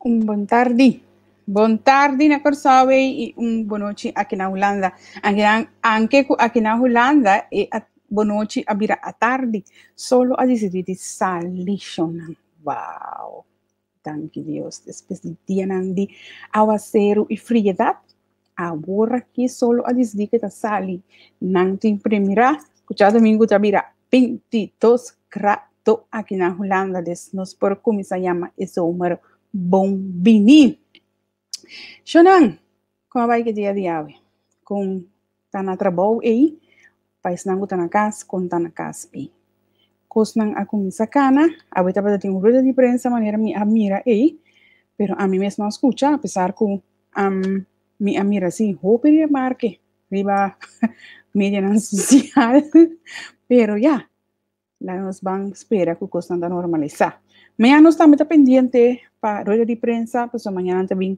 Un bon tardi. Bon tardi na Kòrsou i un bonochi aki na Hulanda. Anke ku aki na Hulanda e bonochi a bira atardi, solo a disidí di sali shownan. Wow! Danki Dios. Despues di dianan di awaseru i friedat, awor aki solo a disidí ku e ta sali. Nan tin premirá ku djadumingu ta bira 22 grado. To aki na Hulanda, dus nos por kuminsá yama e zomer bon bini. Shonan, kon a bai ku e dia di awe? Kon ta na trabou ei? Pa esnan ku ta na kas, kon ta na kas ei? Kosnan a kuminsá kana, awe tabata tin un rueda di prensa manera mi a mira ei, pero ami mes no a skucha apesar ku mi a mira si hopi remarke riba medianan sosial, pero ya, Laga nos ban spera ku kosnan ta normalisá. Mañana nos tambe ta pendiente pa rueda di prensa, pasobra mañana nan ta bin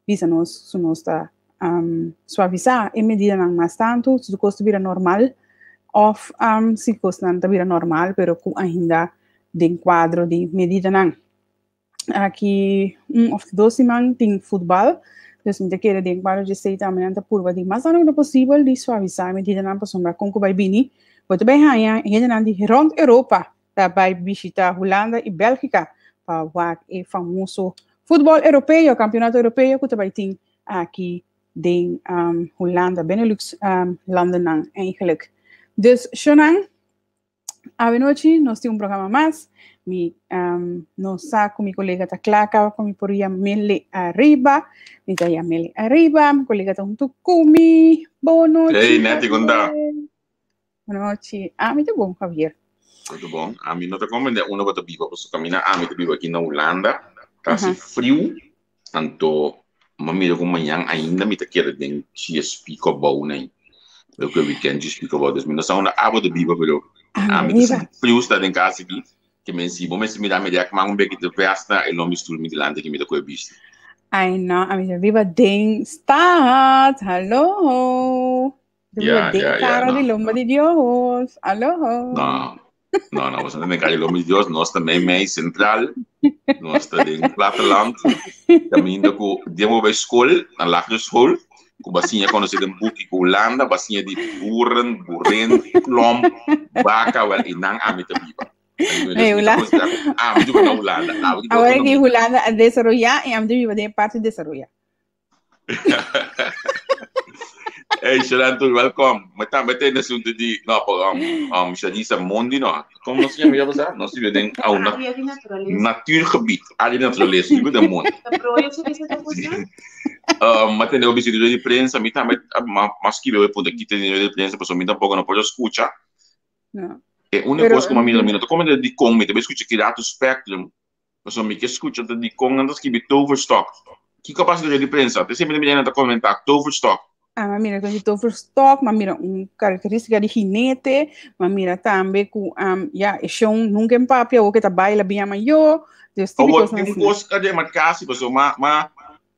bisa nos su nos ta suavisá e medidanan mas tantu, si kos ta bira normal òf si kosnan ta bira normal pero ku ainda den kuadro di medidanan. Aki un of dos siman tin futbal, dus mi ta kere den kuadro di esei tambe nan ta purba di mas tantu ku ta posibel di suavisá e medidanan pasobra kon ku bai bini bo ta bai haña hendenan di rònt Europa ta bai bishita Hulanda i Bèlgika pa wak e famoso futbòl europeo, kampionato europeo ku ta bai tin aki den Hulanda, Benelux landennan eigenlijk. Dus shownan. Awenochi nos tin un programa mas. Mi um, no sa ku mi kolega ta kla kaba ku mi por yam'ele ariba. Mi ta yam'ele ariba. Mi kolega ta huntu ku mi. Bonochi, Hey, Nettie, kon ta? Javier. Bonochi. Ah, mi ta bon, Javier. Todo bon. Ami no ta comprende unda bo ta biba, pasobra camina ami ta biba aki na Hulanda. Ta hasi friu, anto m'a mira ku mañan ainda mi ta keda den GSP Kòbou nei. Loke weekend GSP Kòbou. Dus mi no sa unda abo ta biba, pero Ami ami ta biba. sinti friu sta den kas aki. Ke men si bo mester mira mi rèk man un beki te vèst na e lo mi stul mi dilanti ki mi ta kohe bisti. Ai no, ami ta biba den stad. Hallo. Ta biba Ya, den ya, ya, kara di no. lomba di Dios. Hallo. No, no, no, boso no ta den kara di lomba di Dios, nos ta mei mei sentral, nos ta den platteland, kaminda ku dia bo bai skol, na lagere school, ku bo a siña konosé den buki ku Hulanda, bo a siña di boeren, boerin, klomp, baka, wèl, einan ami ta biba. Hey, Mi ta Hulanda. konsiderá ku ami ta biba na Hulanda, abo ta biba Awor na ki Hulanda. Hulanda a desaroyá i ami ta biba den e parti desaroyá. Hey, Sharantul, welkom. Maar tambe tem asunto di, no, pa, Shanisa Mondi, no. Como nos llama ya pasá? Nos vive den au na, Área di naturalesa. natuurgebied, área di naturalesa, vive den mondi. Ta proyo se dice ta cosa? Ma tende obi sitio di prensa, mi tambe ma ma scribe we punto kita di prensa, pasobra mi tampoco no por escucha. No. E único Pero, cosa ku mi no ta come di con, mi ta escucha ki rato spectrum. Pasobra mi ke skucha ta dikon nan ta skibi toverstok. Kiko a pasa ku di prensa? Te semper mi ta komentá toverstok. Ah, m'a mira ku di toverstok, m'a mira un karakterístika di jinete, m'a mira tambe ku um, ya, e shon nunka en papia, awor ke ta baila biña mayó, dus típiko Awor, tin un kos a remarká si, pasobra ma, ma,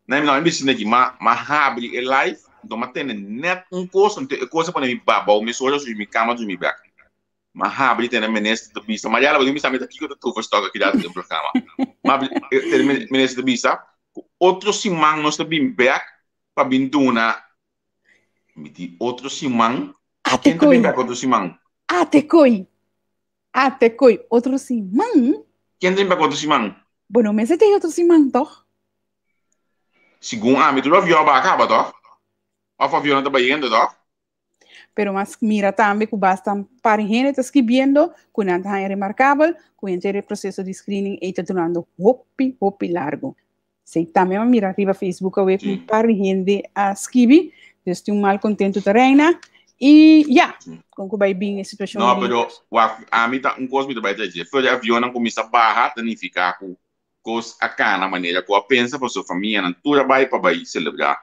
na mi bisina aki, ma, ma habri e live, anto m'a tende nèt un kos, anto e kos a pone mi babou mesora, subi mi kama drumi bèk. Ma habri tene minister ta bisa, Mariela bo tin bisa mi ta kiko ta toverstok aki datu den programa. Ma habri tene minister ta bisa ku otro siman nos ta bin bek pa bin duna mi di otro siman Ate ken ta bin koi. bek otro siman? Ate koi. Ate koi. Otro siman? Ken ta bin bek otro siman? Bo no mester ta otro siman toch? Segun ami tur avion a baha kaba toch? Of avionnan ta bayendo toch? Pero mas mira tambe ku basta par hende ta skibiendo ku nan ta haña remarkabel ku henter e proseso di screening ei ta durando hopi hopi largo. Sei tambe a mira riba Facebook awe ku un par di hende a skibi, dus tin un malkontentu ta reina i ya, kon ku bai bin e situashon No, di pero wak ami ta un kos mi ta bai trae dje. For di avionnan kuminsá baha ta nifiká ku kos a kana manera ku a pensa pasobra famianan tur a bai pa bai selebrá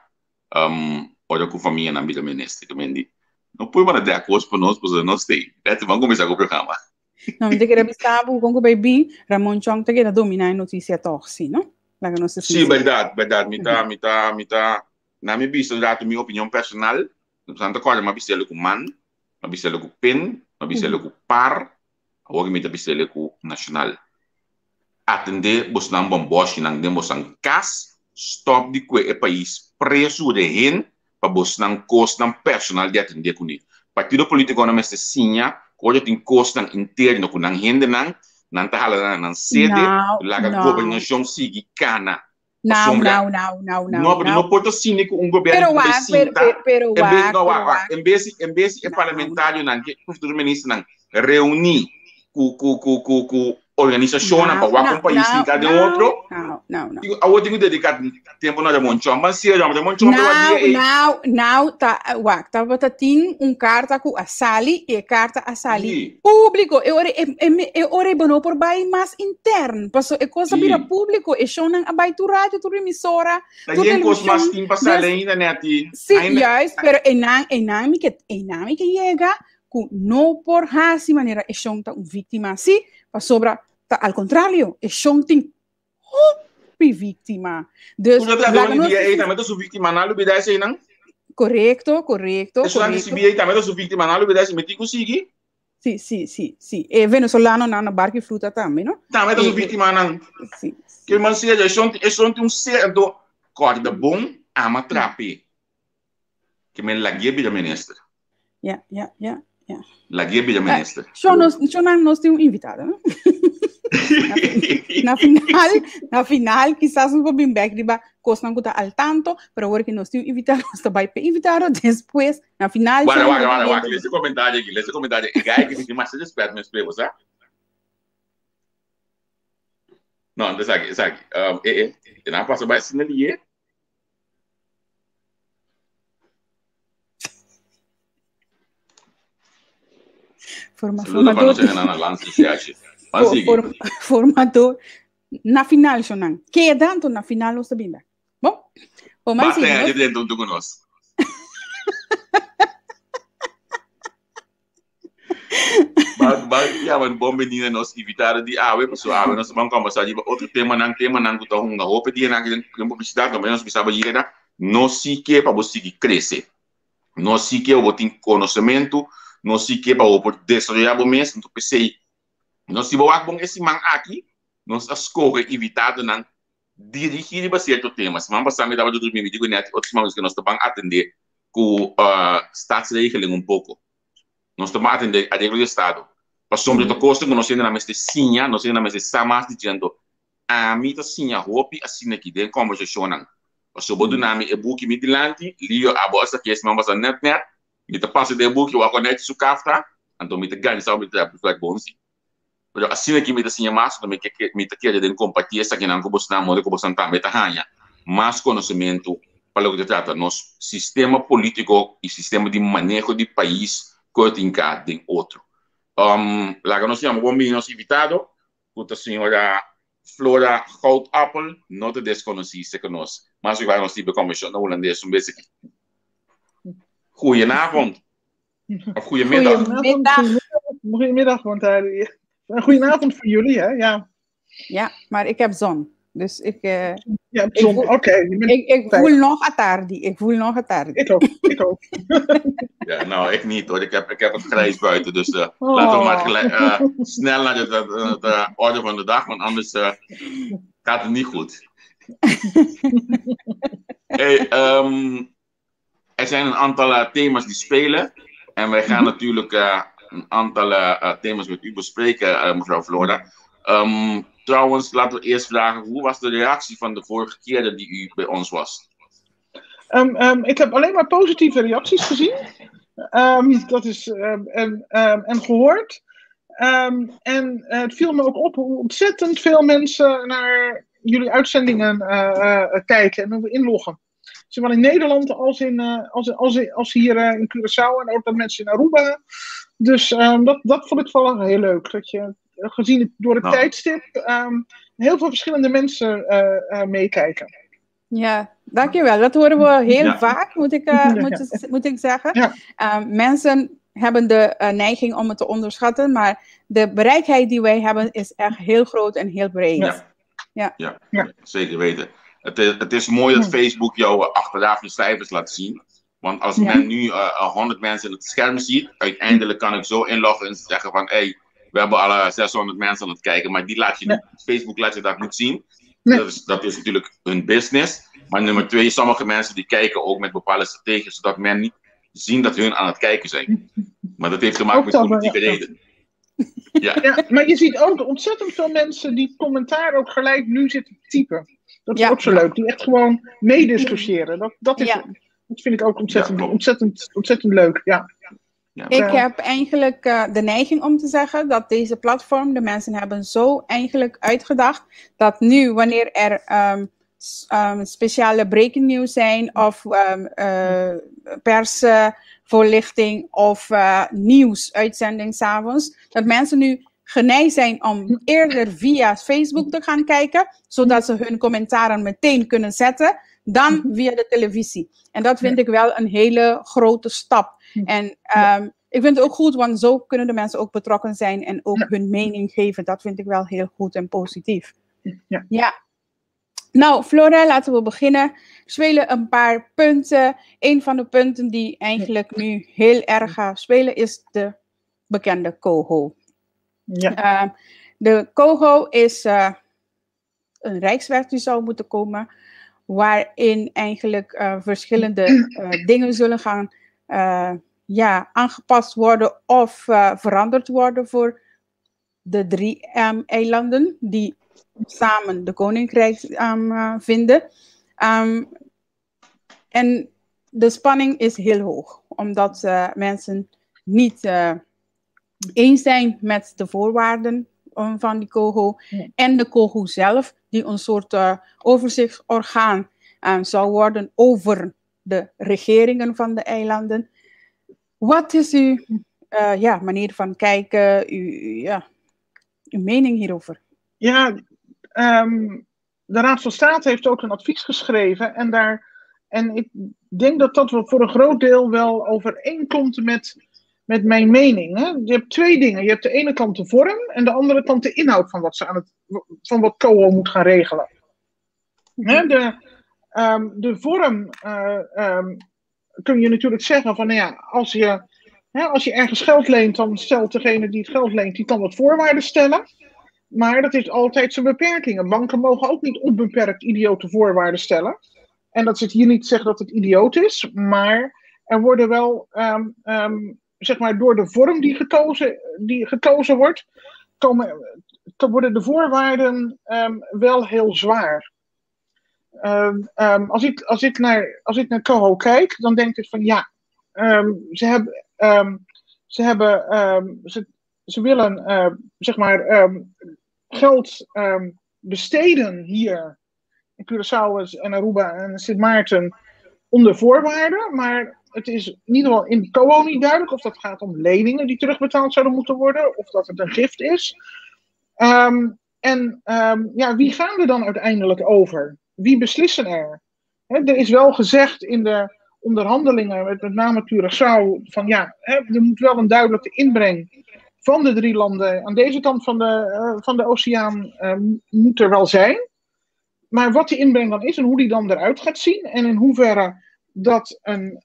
Ora ku famianan bira minister, ke men di, No por manda dek kos pa nos pasobra nos t'ei. Betty, ban kuminsá ku programa. No, mi ta kere bisa bo kon ku bai bin, Ramon Chong ta keda dominá e notisia tòg, si, no? Laga nos ta Sí, sinsero. bèrdat, bèrdat. Mi ta, mi ta, mi ta, na mi bista un ratu mi opinion personal, no ta kòrda mi a bis'el ku man, mi a bis'el ku pen, mi a bis'el ku par, awor mi ta bis'el ku nashonal. Atendé bosnan bòmbòshinan den bosnan kas, stòp di kue e pais presu rehen pa bosnan kosnan personal di atendé kuné. Partido polítikonan mester siña ku ora tin kosnan interno ku nan hendenan, nan ta hala nan na nan sede, Nou, laga nou. gobernashon sigui kana. Nou, Pasobra nou, nou, nou, nou, no, pero nou. no por ta asina ku un gobièrnu Pero ku bai wak, pero, sinta pero, pero en bes wak, no pero wak, wak, wak. en bes en bes di e Nou, parlamentarionan ke futuro ministernan reuní ku ku ku ku ku organisashonnan pa nou, wak nou, un pais nou, hinká den nou, otro, nou, nou, nou. tin awor tin ku dediká tempu na Ramon Chong. Ban serio, Ramon Chong pa wak Nou, dia ei. nou, nou, ta, wak, tabata tin un karta ku a sali i e karta a sali Sí, públiko. E ora e, e, e ora bo no por bai mas intern, paso e kos a bira sí. públiko, e shownan a bai tur radio, tur emisora, Ta tur yen kos mas televishon. tin pa sali Dus, ainda, Netty. sí, Ainda, juist, pero einan, einan mi ke, einan mi ke yega ku no por hasi manera e shon ta un víktima sí, pasobra ta al kontrario, e shon tin hopi víktima. Dus Tur ta laga trata di nos dia ei tambe ta su víktima, nan lubida eseinan. Korekto, korekto, Esunnan di korekto. CBA tambe ta su víktima, nan lubida esei, mi tin ku sigui. Sí, sí, sí, sí. E venezolanonan na Barki Fruta tambe, no? Tambe ta E, su e, víktimanan. sí, Ke sí. man serio, esun, esun tin un ser, anto kòrda bon, ama trape. Ke men lagu'é bira minister. Ja, ja, ja, ja. Lagu'é bira minister. Sho nos, sho nan nos tin un invitado, no? Na, na final, na final quizás nos por bin back riba kosnan ku ta al tanto, pero awor ke nos tin un invitado, nos ta bai pe invitado despues, na final Guarda, sho guarda, nos guarda, ta guarda, lesa e komentario aki, lesa e komentario. E guy aki mi tin masha respet mes p'e, bo sa? No, esaki, esaki. Um, e, e, e nan pasa bai asina lié. Forma, Saludo pa formador nos na Lance CH. Van for, sigui. for, formador na final shonan. Keda anto na final nos ta binda. Bon, bon man Basta sigui gente nos. dentro junto con nos. Ba, ba, ja, maar bon benida nos invitado di awe, paso awe nos van conversar di otro tema nan, tema nan ku ta hunga hopi dia nan den, den publicidad, no nos bisaba yera, no si ke pa bo sigui crece. No si ke bo tin conocimento, no si ke pa bo por desarrollar bo mes, entonces pesey, nos si bo wak bon e siman aki, nos a scoge invitadonan dirigi riba cierto tema. Siman pasa mi tabata durmi, mi di cu net otro siman nos ta ban atende cu staatsregeling un poco. Nos ta ban atende areglo di estado. Pasobra ta cosnan cu nos hendenan mester siña, nos hendenan mester sa mas diciendo, ami ta siña hopi asina aki den conversacionnan. Pasobra bo duna mi e buki mi dilanti, Leo abo a saca e siman pasa net net, mi ta pasa den e buki wak net su kafta, anto mi ta gansa mi ta reflect bon si. Pero asina ki mi ta siña mas, mi ke mi ta kere den kompartí esakinan ku bosnan, modo ku bosnan tambe ta haña mas konosementu pa loke ta trata nos sistema polítiko i sistema di maneho di pais ku a tinká den otro. Laga nos yama bon bini nos invitado, ku ta señora Flora Goudappel, no ta deskonosí serka nos. Mas riba nos tin kombershon na hulandes un bes aki. Goedenavond. Of goedemiddag. Goedemiddag. Goedemiddag, want uh, goedenavond voor jullie, hè? Ja. Ja, maar ik heb zon. Dus ik. Uh, ja, zon, oké. Okay. Ik, ik voel nog atardi. Ik voel nog atardi. Ik ook, ik ook. ja, nou, ik niet hoor. Ik heb het grijs buiten. Dus uh, oh. laten we maar gelijk, uh, snel naar de, de, de, orde van de dag, want anders gaat het niet goed. hey, um, er zijn een aantal uh, thema's die spelen. En wij gaan natuurlijk uh, een aantal uh, thema's met u bespreken, mevrouw Flora. Um, trouwens, laten we eerst vragen, hoe was de reactie van de vorige keer die u bij ons was? Um, um, ik heb alleen maar positieve reacties gezien. Dat is, en, en gehoord. En het viel me ook op hoe ontzettend veel mensen naar jullie uitzendingen kijken en inloggen. Zowel in Nederland als, in, als, als, als hier in Curaçao en ook dat mensen in Aruba. Dus um, dat, dat vond ik vooral heel leuk. Dat je, gezien het, door het nou. tijdstip, um, heel veel verschillende mensen uh, meekijken. Ja, dankjewel. Dat horen we heel ja. vaak, moet ik, uh, ja. moet, moet ik zeggen. Ja. Um, mensen hebben de uh, neiging om het te onderschatten, maar de bereikheid die wij hebben is echt heel groot en heel breed. Ja, ja. ja. ja. zeker weten. Het is, het is mooi dat Facebook jou achteraf je cijfers laat zien. Want als men nu 100 mensen in het scherm ziet, uiteindelijk kan ik zo inloggen en zeggen van hé, hey, We hebben alle 600 mensen aan het kijken, maar die laat je niet, Facebook laat je dat niet zien. Nee. Dat is natuurlijk hun business. Maar nummer twee, sommige mensen die kijken ook met bepaalde strategieën, zodat men niet zien dat hun aan het kijken zijn. Maar dat heeft te maken met politieke reden. Ja. Ja, maar je ziet ook ontzettend veel mensen die commentaar ook gelijk nu zitten typen. Dat is ook zo leuk. Die echt gewoon meediscussiëren. Dat vind ik ook ontzettend, ontzettend, ontzettend leuk. Ja. Ik heb eigenlijk de neiging om te zeggen dat deze platform, de mensen hebben zo eigenlijk uitgedacht dat nu wanneer er speciale breaking news zijn of persvoorlichting of nieuwsuitzending s'avonds, dat mensen nu geneigd zijn om eerder via Facebook te gaan kijken, zodat ze hun commentaren meteen kunnen zetten, dan via de televisie. En dat vind ik wel een hele grote stap. En ik vind het ook goed, want zo kunnen de mensen ook betrokken zijn en ook hun mening geven. Dat vind ik wel heel goed en positief. Ja. Nou, Flora, laten we beginnen. Er spelen een paar punten. Een van de punten die eigenlijk nu heel erg gaat spelen is de bekende COHO. De COHO is een rijkswet die zou moeten komen, waarin eigenlijk verschillende dingen zullen gaan, ja, aangepast worden of veranderd worden voor de drie eilanden die samen de koninkrijk vinden. En de spanning is heel hoog, omdat mensen niet eens zijn met de voorwaarden van die COHO en de COHO zelf, die een soort overzichtsorgaan zou worden over de regeringen van de eilanden. Wat is uw ja, manier van kijken, ja, uw mening hierover? Ja, de Raad van State heeft ook een advies geschreven en ik denk dat dat wel voor een groot deel wel overeenkomt met mijn mening. Hè? Je hebt twee dingen. Je hebt de ene kant de vorm en de andere kant de inhoud van wat COHO moet gaan regelen. Hè, de vorm kun je natuurlijk zeggen van, nou ja, hè, als je ergens geld leent, dan stelt degene die het geld leent, die kan wat voorwaarden stellen. Maar dat heeft altijd zijn beperkingen. Banken mogen ook niet onbeperkt idiote voorwaarden stellen. En dat zit hier niet te zeggen dat het idioot is, maar er worden wel, zeg maar, door de vorm die gekozen wordt, worden de voorwaarden wel heel zwaar. Als ik naar COHO kijk, dan denk ik van ja, ze willen zeg maar geld besteden hier in Curaçao en Aruba en Sint Maarten onder voorwaarden, maar het is in ieder geval in COHO niet duidelijk of dat gaat om leningen die terugbetaald zouden moeten worden, of dat het een gift is. En ja, wie gaan er dan uiteindelijk over? Wie beslissen er? Hè, er is wel gezegd in de onderhandelingen, met name Curaçao, van ja, hè, er moet wel een duidelijke inbreng van de drie landen aan deze kant van de oceaan moet er wel zijn. Maar wat die inbreng dan is en hoe die dan eruit gaat zien en in hoeverre dat een,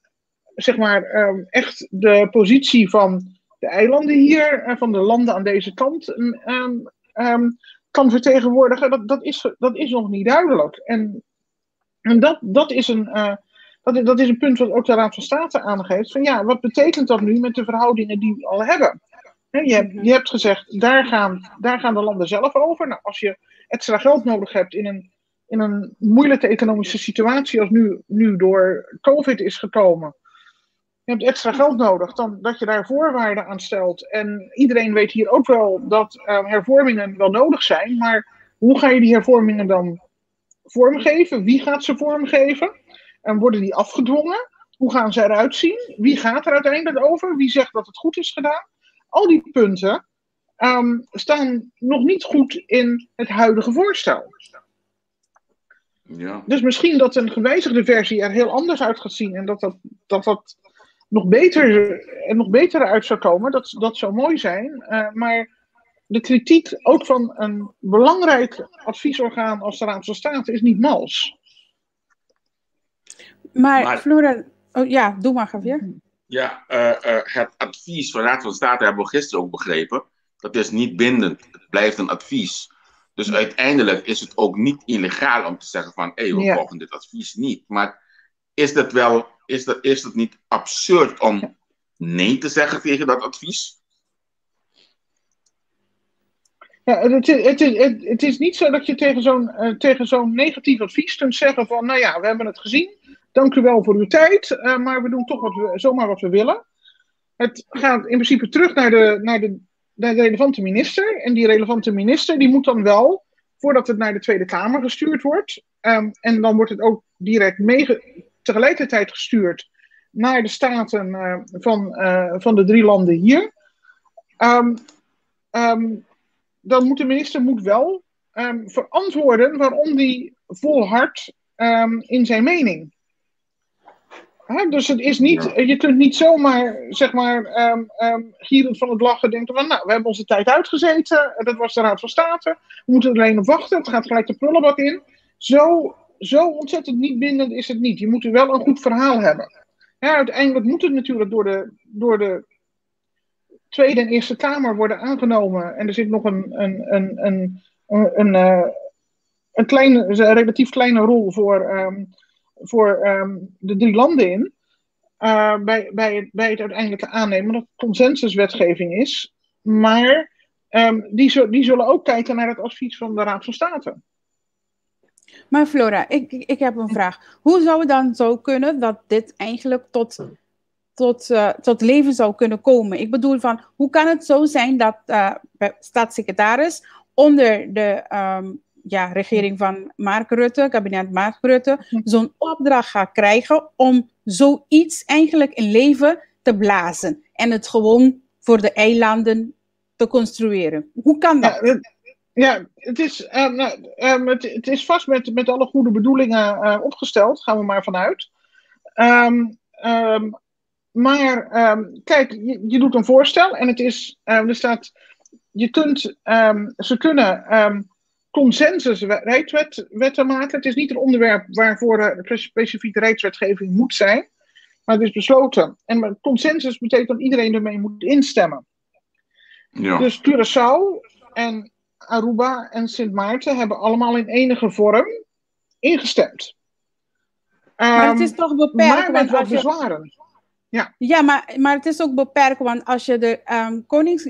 zeg maar, echt de positie van de eilanden hier, van de landen aan deze kant, kan vertegenwoordigen, dat is nog niet duidelijk. En dat is een punt wat ook de Raad van State aangeeft. Van ja, wat betekent dat nu met de verhoudingen die we al hebben? Hè, je hebt gezegd, daar gaan de landen zelf over. Nou, als je extra geld nodig hebt in een moeilijke economische situatie als nu door COVID is gekomen. Je hebt extra geld nodig, dan dat je daar voorwaarden aan stelt. En iedereen weet hier ook wel dat hervormingen wel nodig zijn. Maar hoe ga je die hervormingen dan vormgeven? Wie gaat ze vormgeven? En worden die afgedwongen? Hoe gaan ze eruit zien? Wie gaat er uiteindelijk over? Wie zegt dat het goed is gedaan? Al die punten staan nog niet goed in het huidige voorstel. Dus misschien dat een gewijzigde versie er heel anders uit gaat zien en dat dat nog beter uit zou komen. Dat zou mooi zijn. Maar de kritiek ook van een belangrijk adviesorgaan als de Raad van State is niet mals. Maar Flora, oh ja, doe maar, Javier. Ja, het advies van de Raad van State hebben we gisteren ook begrepen. Dat is niet bindend. Het blijft een advies. Dus uiteindelijk is het ook niet illegaal om te zeggen van, hé, hey, we volgen dit advies niet. Maar is dat wel, is dat niet absurd om nee te zeggen tegen dat advies? Ja, het is niet zo dat je tegen zo'n negatief advies kunt zeggen van, nou ja, we hebben het gezien, dank u wel voor uw tijd, maar we doen toch zomaar wat we willen. Het gaat in principe terug naar de relevante minister. En die relevante minister die moet dan wel, voordat het naar de Tweede Kamer gestuurd wordt, en dan wordt het ook direct tegelijkertijd gestuurd naar de staten van de drie landen hier. Dan moet de minister wel verantwoorden waarom die volhardt in zijn mening. Hè, dus het is niet, je kunt niet zomaar, zeg maar, gierend van het lachen denken van, nou, we hebben onze tijd uitgezeten, dat was de Raad van State, we moeten er alleen op wachten, het gaat gelijk de prullenbak in. Zo ontzettend niet bindend is het niet. Je moet er wel een goed verhaal hebben. Ja, uiteindelijk moet het natuurlijk door de Tweede en Eerste Kamer worden aangenomen. En er zit nog een relatief kleine rol voor de drie landen in bij het uiteindelijke aannemen, dat consensuswetgeving is. Maar die zullen ook kijken naar het advies van de Raad van State. Maar Flora, ik heb een vraag. Hoe zou het dan zo kunnen dat dit eigenlijk tot leven zou kunnen komen? Ik bedoel van, hoe kan het zo zijn dat staatssecretaris onder de ja, regering van Mark Rutte, kabinet Mark Rutte, zo'n opdracht gaat krijgen om zoiets eigenlijk in leven te blazen en het gewoon voor de eilanden te construeren? Hoe kan dat? Ja, nou, het is vast met alle goede bedoelingen opgesteld, gaan we maar vanuit. Maar kijk, je doet een voorstel en er staat, ze kunnen consensus rijkswetten maken. Het is niet een onderwerp waarvoor er specifieke rijkswetgeving moet zijn, maar het is besloten. En consensus betekent dat iedereen ermee moet instemmen. Dus Curaçao en Aruba en Sint Maarten hebben allemaal in enige vorm ingestemd. Maar het is toch beperkt? Maar met wat bezwaren. Ja, ja, maar het is ook beperkt, want als je de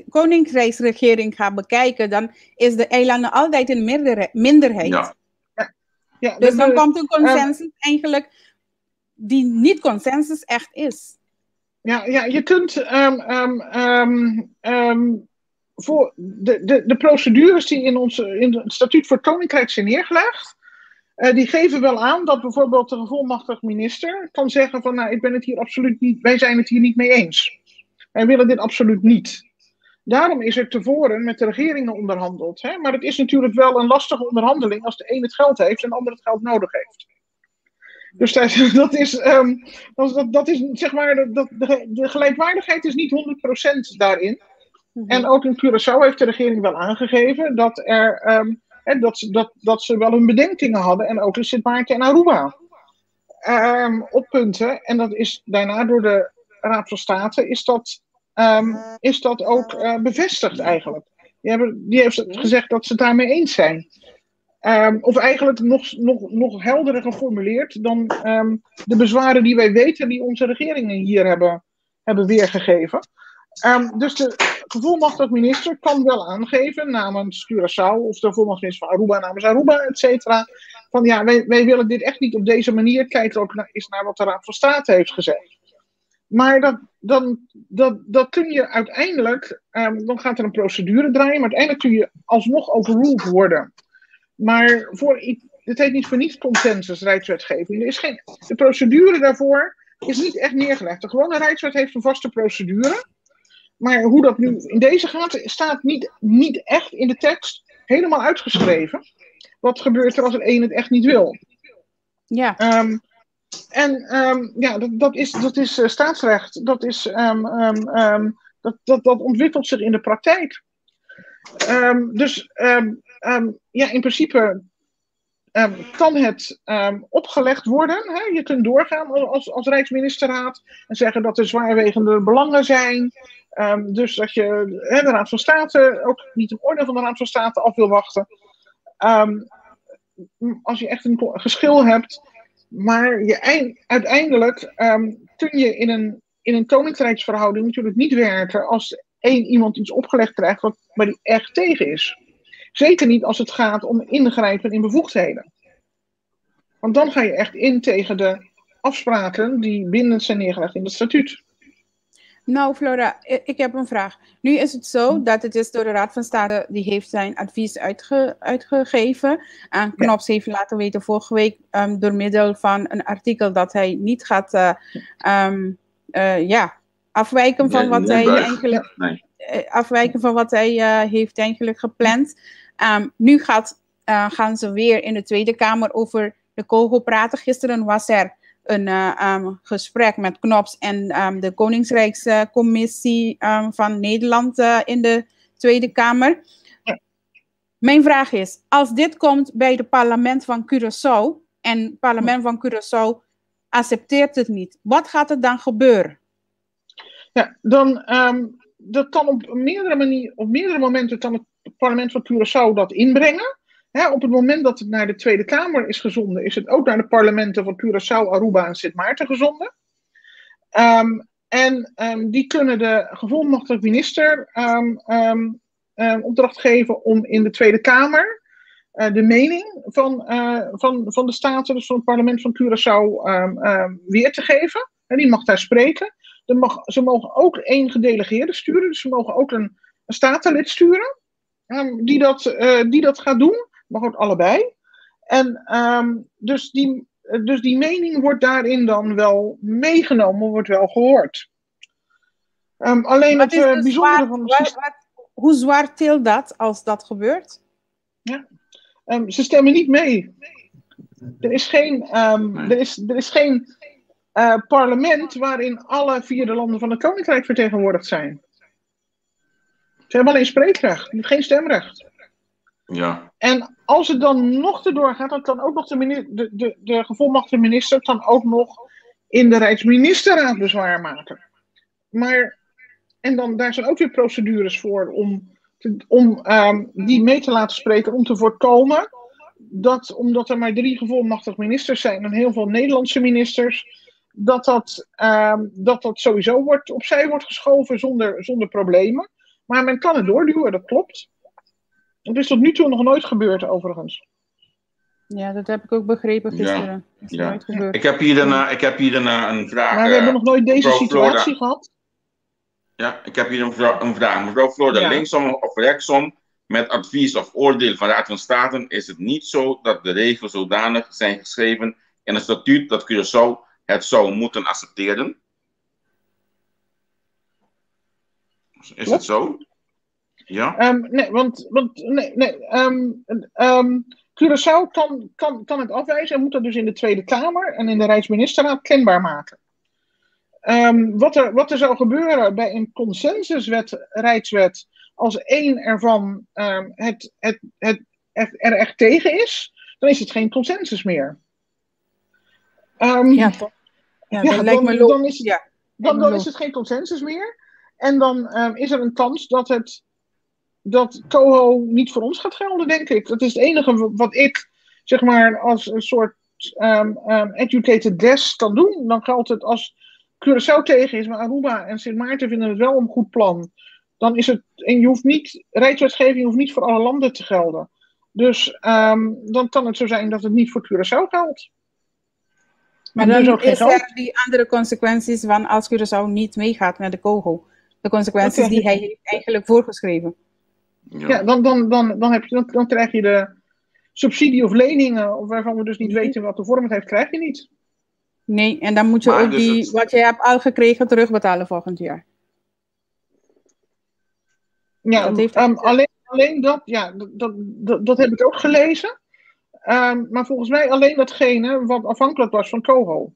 koninkrijksregering gaat bekijken, dan is de eilanden altijd een minderheid. Ja, dus dan komt een consensus eigenlijk die niet consensus echt is. Ja, je kunt voor de procedures die in het statuut voor het Koninkrijk zijn neergelegd, die geven wel aan dat bijvoorbeeld de gevolmachtigd minister kan zeggen van, nou, ik ben het hier absoluut niet, wij zijn het hier niet mee eens. Wij willen dit absoluut niet. Daarom is er tevoren met de regeringen onderhandeld. Hè? Maar het is natuurlijk wel een lastige onderhandeling als de een het geld heeft en de ander het geld nodig heeft. Dus dat is zeg maar, de gelijkwaardigheid is niet 100% daarin. En ook in Curaçao heeft de regering wel aangegeven dat, er, hè, dat, ze, dat, dat ze wel hun bedenkingen hadden. En ook in Sint Maarten en Aruba op punten. En dat is daarna door de Raad van State is dat ook bevestigd eigenlijk. Die heeft gezegd dat ze het daarmee eens zijn. Of eigenlijk nog helderder geformuleerd dan de bezwaren die wij weten die onze regeringen hier hebben weergegeven. Dus de gevolmachtigd minister kan wel aangeven namens Curaçao of de gevolmachtigd minister van Aruba namens Aruba, et cetera. Van ja, wij willen dit echt niet op deze manier. Kijk ook eens naar wat de Raad van State heeft gezegd. Maar dat kun je uiteindelijk, dan gaat er een procedure draaien, maar uiteindelijk kun je alsnog overruled worden. Maar het heet niet voor niets consensus rijkswetgeving. Er is geen, de procedure daarvoor is niet echt neergelegd. De gewone rijkswet heeft een vaste procedure. Maar hoe dat nu in deze gaat, staat niet echt in de tekst helemaal uitgeschreven. Wat gebeurt er als er een het echt niet wil? En ja, dat is staatsrecht. Dat, is, dat, dat, dat ontwikkelt zich in de praktijk. Dus ja, in principe kan het opgelegd worden. Hè? Je kunt doorgaan als Rijksministerraad en zeggen dat er zwaarwegende belangen zijn. Dus dat je, hè, de Raad van State ook niet een oordeel van de Raad van State af wil wachten. Als je echt een geschil hebt, maar uiteindelijk kun je in een koninkrijksverhouding natuurlijk niet werken als één iemand iets opgelegd krijgt waar die echt tegen is. Zeker niet als het gaat om ingrijpen in bevoegdheden. Want dan ga je echt in tegen de afspraken die bindend zijn neergelegd in het statuut. Nou, Flora, ik heb een vraag. Nu is het zo dat het is door de Raad van State, die heeft zijn advies uitgegeven. En Knops heeft laten weten vorige week door middel van een artikel dat hij niet gaat ja, afwijken van wat hij eigenlijk, nee. Afwijken van wat hij heeft eigenlijk gepland. Nu gaan ze weer in de Tweede Kamer over de COHO praten. Gisteren was er een gesprek met Knops en de Koningsrijkscommissie van Nederland in de Tweede Kamer. Ja. Mijn vraag is, als dit komt bij het parlement van Curaçao en het parlement van Curaçao accepteert het niet, wat gaat er dan gebeuren? Ja, dat kan op meerdere manieren, op meerdere momenten kan het parlement van Curaçao dat inbrengen. Op het moment dat het naar de Tweede Kamer is gezonden, is het ook naar de parlementen van Curaçao, Aruba en Sint Maarten gezonden. En die kunnen de gevolmachtigde minister opdracht geven om in de Tweede Kamer de mening van de Staten, dus van het parlement van Curaçao, weer te geven. En die mag daar spreken. Ze mogen ook één gedelegeerde sturen, dus ze mogen ook een statenlid sturen die dat gaat doen. Mag ook allebei. En dus die mening wordt daarin dan wel meegenomen, wordt wel gehoord. Alleen het bijzondere van het systeem. Hoe zwaar tilt dat als dat gebeurt? Ja. Ze stemmen niet mee. Er is geen parlement waarin alle vier de landen van het Koninkrijk vertegenwoordigd zijn. Ze hebben alleen spreekrecht, geen stemrecht. En als het dan nog erdoor gaat, dan kan ook nog de gevolmachtigde minister kan ook nog in de Rijksministerraad bezwaar maken. Maar, en dan, daar zijn ook weer procedures voor om die mee te laten spreken, om te voorkomen dat, omdat er maar drie gevolmachtigde ministers zijn en heel veel Nederlandse ministers, dat dat sowieso opzij wordt geschoven zonder problemen. Maar men kan het doorduwen, dat klopt. Dat is tot nu toe nog nooit gebeurd, overigens. Ja, dat heb ik ook begrepen gisteren. Dat is nooit gebeurd. Ik heb hier een vraag. Maar we hebben nog nooit deze situatie Flora gehad. Ja, ik heb hier een vraag. Mevrouw Flora, linksom of rechtsom, met advies of oordeel van Raad van State is het niet zo dat de regels zodanig zijn geschreven in het statuut dat Curaçao het zou moeten accepteren? Is het zo? Ja? Nee, want nee, Curaçao kan het afwijzen en moet dat dus in de Tweede Kamer en in de Rijksministerraad kenbaar maken. Wat er zou gebeuren bij een consensuswet, Rijkswet, als één ervan het er echt tegen is, dan is het geen consensus meer. Ja, toch? Ja, dat lijkt me logisch. Dan is het geen consensus meer. En dan is er een kans dat COHO niet voor ons gaat gelden, denk ik. Dat is het enige wat ik, zeg maar, als een soort educated guess kan doen. Dan geldt het als Curaçao tegen is, maar Aruba en Sint Maarten vinden het wel een goed plan. Dan is het, en je hoeft niet, rijkswetgeving hoeft niet voor alle landen te gelden. Dus dan kan het zo zijn dat het niet voor Curaçao geldt. Maar En dus dan ook geen is geld. er die andere consequenties van als Curaçao niet meegaat met de COHO. De consequenties die hij heeft eigenlijk voorgeschreven. Ja, dan krijg je de subsidie of leningen, of waarvan we dus niet weten wat de vorm het heeft, krijg je niet. Nee, en dan moet je Maar ook dus die, wat je hebt al gekregen terugbetalen volgend jaar. Ja, Dat heeft hij gezegd. alleen dat, ja, dat heb ik ook gelezen. Maar volgens mij alleen datgene wat afhankelijk was van COHO.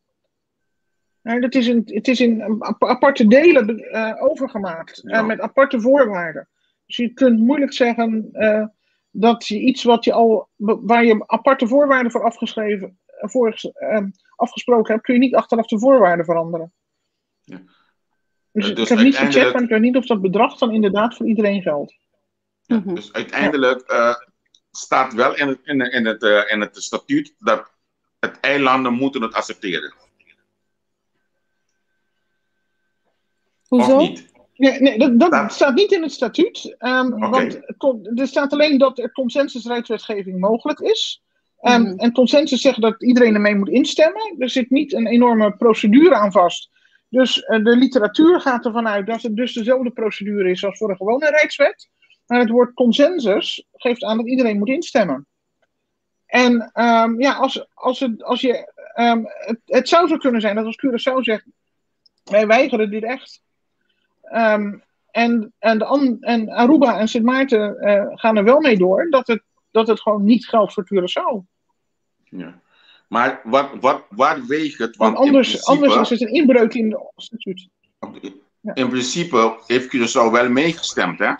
Ja, het is in aparte delen overgemaakt, met aparte voorwaarden. Dus je kunt moeilijk zeggen dat je iets wat je al, waar je aparte voorwaarden voor afgesproken hebt, kun je niet achteraf de voorwaarden veranderen. Dus, Dus ik heb niet gecheckt, uiteindelijk- maar ik weet niet of dat bedrag dan inderdaad voor iedereen geldt. Dus uiteindelijk staat wel in het statuut dat het eilanden moeten het accepteren. Hoezo? Of niet? Nee, dat staat niet in het statuut. Oké. Want er staat alleen dat er consensusrijkswetgeving mogelijk is. En consensus zegt dat iedereen ermee moet instemmen. Er zit niet een enorme procedure aan vast. Dus de literatuur gaat ervan uit dat het dus dezelfde procedure is als voor een gewone rijkswet. Maar het woord consensus geeft aan dat iedereen moet instemmen. En ja, als je, het zou zo kunnen zijn dat als Curaçao zegt: wij weigeren dit echt. En Aruba en Sint Maarten gaan er wel mee door dat het gewoon niet geldt voor Curaçao. Ja. Maar waar weegt het? Want Want in anders, principe, anders is het een inbreuk in het statuut. Ja. in principe heeft Curaçao wel meegestemd, hè?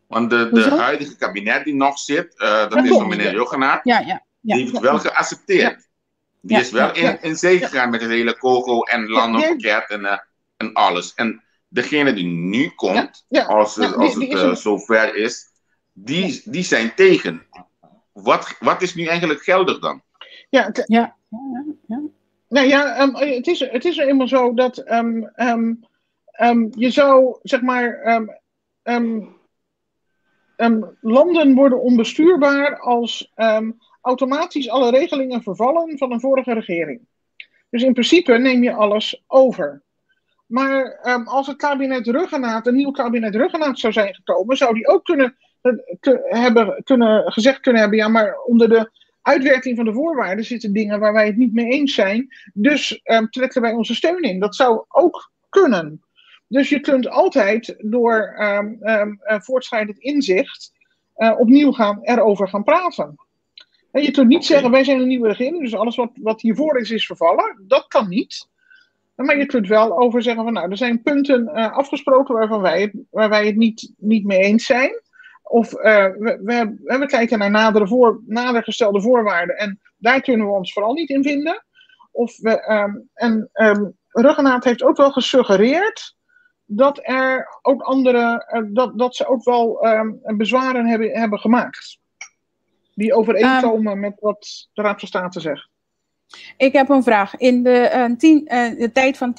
Want de Hoezo? huidige kabinet die nog zit, dat Ja, is van klopt. meneer Rhuggenaath, Ja. die heeft het wel geaccepteerd. Die is wel in zee gegaan met het hele Kogo en landenpakket en alles. En degene die nu komt, als het, Ja, als die het is een- zover is, die zijn tegen. Wat is nu eigenlijk geldig dan? Ja, het, Nou ja, het is eenmaal zo dat je zou, zeg maar, landen worden onbestuurbaar als automatisch alle regelingen vervallen van een vorige regering. Dus in principe neem je alles over. Maar als het kabinet Rhuggenaath, een nieuw kabinet Rhuggenaath zou zijn gekomen, zou die ook gezegd kunnen hebben, ja, maar onder de uitwerking van de voorwaarden zitten dingen waar wij het niet mee eens zijn, dus trekken wij onze steun in. Dat zou ook kunnen. Dus je kunt altijd door voortschrijdend inzicht opnieuw erover gaan praten. En je kunt niet zeggen, wij zijn een nieuwe regering, dus alles wat hiervoor is, is vervallen. Dat kan niet. Maar je kunt wel over zeggen van, nou, er zijn punten afgesproken waar wij het niet mee eens zijn. Of we kijken naar nader gestelde voorwaarden en daar kunnen we ons vooral niet in vinden. Rhuggenaath heeft ook wel gesuggereerd dat er ook andere, dat ze ook wel bezwaren hebben gemaakt. Die overeenkomen met wat de Raad van State zegt. Ik heb een vraag. In de tijd van 10-10-10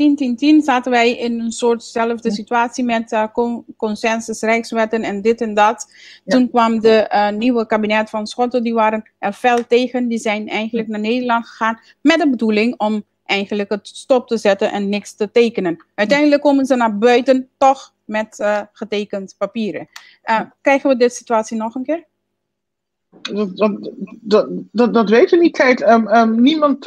zaten wij in een soortzelfde situatie met consensus, rijkswetten en dit en dat. Ja. Toen kwam de nieuwe kabinet van Schotten, die waren er fel tegen. Die zijn eigenlijk naar Nederland gegaan met de bedoeling om eigenlijk het stop te zetten en niks te tekenen. Uiteindelijk komen ze naar buiten toch met getekend papieren. Krijgen we deze situatie nog een keer? Dat weten we niet. Kijk, niemand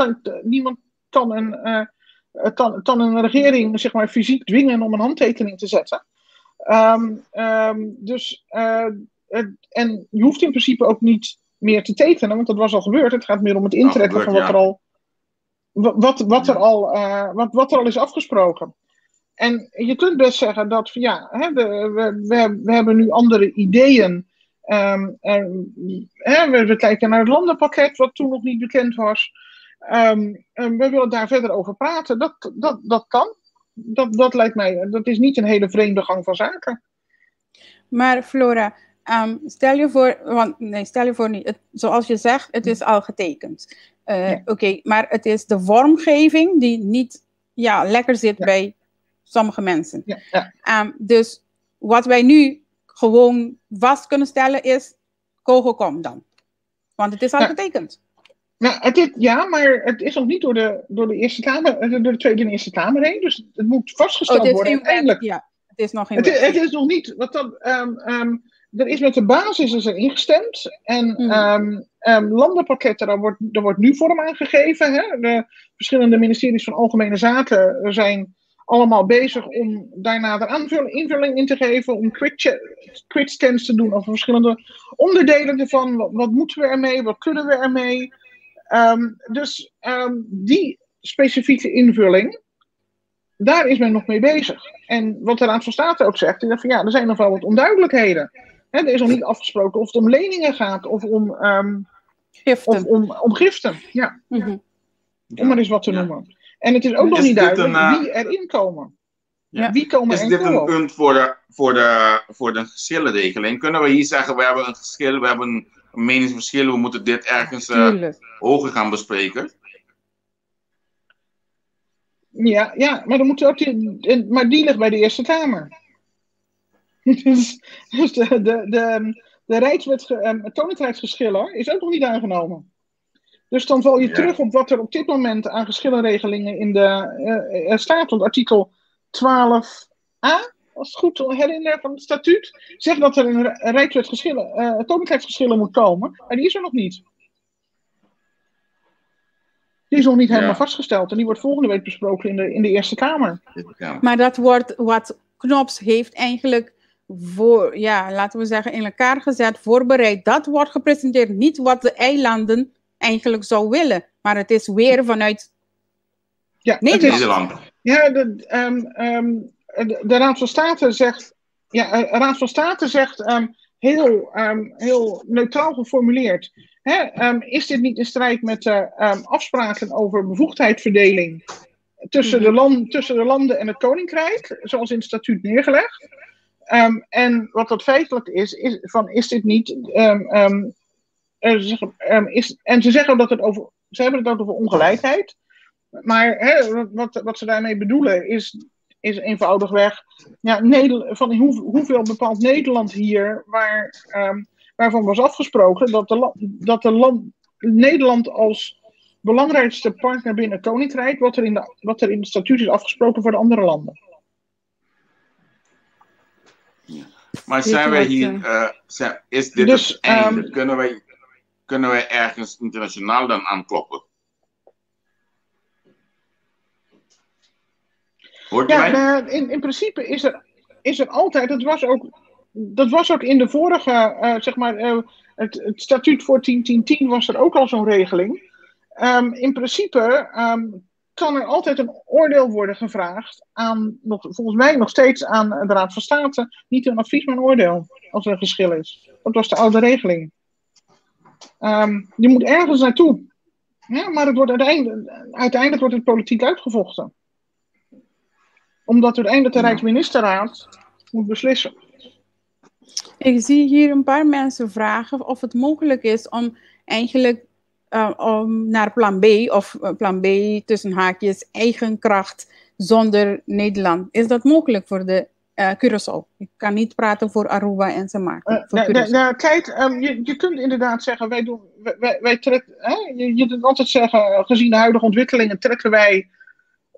kan een regering, zeg maar, fysiek dwingen om een handtekening te zetten. En je hoeft in principe ook niet meer te tekenen, want dat was al gebeurd. Het gaat meer om het intrekken van wat er al, wat er al is afgesproken. En je kunt best zeggen dat ja, hè, we hebben nu andere ideeën. We kijken naar het landenpakket, wat toen nog niet bekend was. We willen daar verder over praten. Dat kan. Dat lijkt mij, dat is niet een hele vreemde gang van zaken. Maar Flora, stel je voor, want nee, stel je voor niet. Zoals je zegt, het is al getekend. Oké, maar het is de vormgeving die niet lekker zit bij sommige mensen. Ja, ja. Dus wat wij nu gewoon vast kunnen stellen is, Kogo kom dan. Want het is al getekend. Nou, maar het is nog niet door de Eerste Kamer, door de Tweede en Eerste Kamer heen. Dus het moet vastgesteld worden uiteindelijk. Ja, het is nog geen het, het is nog niet, want dan, er is met de basis is er ingestemd. En landenpakketten, daar wordt nu vorm aan gegeven. Hè? De verschillende ministeries van Algemene Zaken zijn allemaal bezig om daarna de invulling in te geven, om quick scans te doen over verschillende onderdelen ervan. Wat moeten we ermee? Wat kunnen we ermee? Dus die specifieke invulling, daar is men nog mee bezig. En wat de Raad van State ook zegt, is dat van, ja, er zijn nog wel wat onduidelijkheden. Hè, er is nog niet afgesproken of het om leningen gaat of om giften. Of om giften. Ja. Mm-hmm. Om maar eens wat te noemen. En het is ook nog niet duidelijk wie erin komen. Ja. Wie komen Is er in dit een COHO? punt voor de geschillenregeling? Kunnen we hier zeggen, we hebben een geschil, we hebben een meningsverschil, we moeten dit ergens hoger gaan bespreken? Ja, maar, dan moet ook die, maar die ligt bij de Eerste Kamer. Dus de Rijkswet, het Koninkrijksgeschillen is ook nog niet aangenomen. Dus dan val je terug op wat er op dit moment aan geschillenregelingen in de staat. Want artikel 12a, als het goed herinner van het statuut, zegt dat er een Rijkswet geschillen, Koninkrijksgeschillen moet komen. Maar die is er nog niet. Die is nog niet helemaal vastgesteld. En die wordt volgende week besproken in de Eerste Kamer. Ja. Maar dat wordt wat Knops heeft eigenlijk voor, ja, laten we zeggen, in elkaar gezet, voorbereid. Dat wordt gepresenteerd, niet wat de eilanden eigenlijk zou willen. Maar het is weer vanuit Ja, het is, Nederland. Nederland. Ja, de Raad van State zegt, ja, de Raad van State zegt heel neutraal geformuleerd. Hè, is dit niet in strijd met de afspraken over bevoegdheidsverdeling tussen de landen en het Koninkrijk, zoals in het statuut neergelegd? En wat dat feitelijk is, is van is dit niet. Ze zeggen, is, en ze zeggen dat het over. Ze hebben het ook over ongelijkheid. Maar hè, wat ze daarmee bedoelen is eenvoudigweg. Ja, van hoeveel bepaalt Nederland hier, waarvan was afgesproken dat Nederland als belangrijkste partner binnen het Koninkrijk, wat er in het statuut is afgesproken voor de andere landen. Maar Weet zijn je wij wat, hier, is dit Dus, het einde? Kunnen wij ergens internationaal dan aankloppen? Hoort u Ja, mij? nou, in principe is er altijd, dat was ook in de vorige, zeg maar, het statuut voor 10-10-10 was er ook al zo'n regeling. In principe kan er altijd een oordeel worden gevraagd aan, nog, volgens mij nog steeds aan de Raad van State. Niet een advies, maar een oordeel, als er een geschil is. Dat was de oude regeling. Je moet ergens naartoe. Ja, maar het wordt uiteindelijk wordt het politiek uitgevochten. Omdat uiteindelijk de Rijksministerraad moet beslissen. Ik zie hier een paar mensen vragen of het mogelijk is om eigenlijk om naar plan B of plan B tussen haakjes eigen kracht zonder Nederland. Is dat mogelijk voor de Curaçao? Ik kan niet praten voor Aruba en Sint Maarten. Voor Nee, Curaçao. nou, kijk, je kunt inderdaad zeggen, wij doen, wij trekken, hè, je kunt altijd zeggen, gezien de huidige ontwikkelingen trekken wij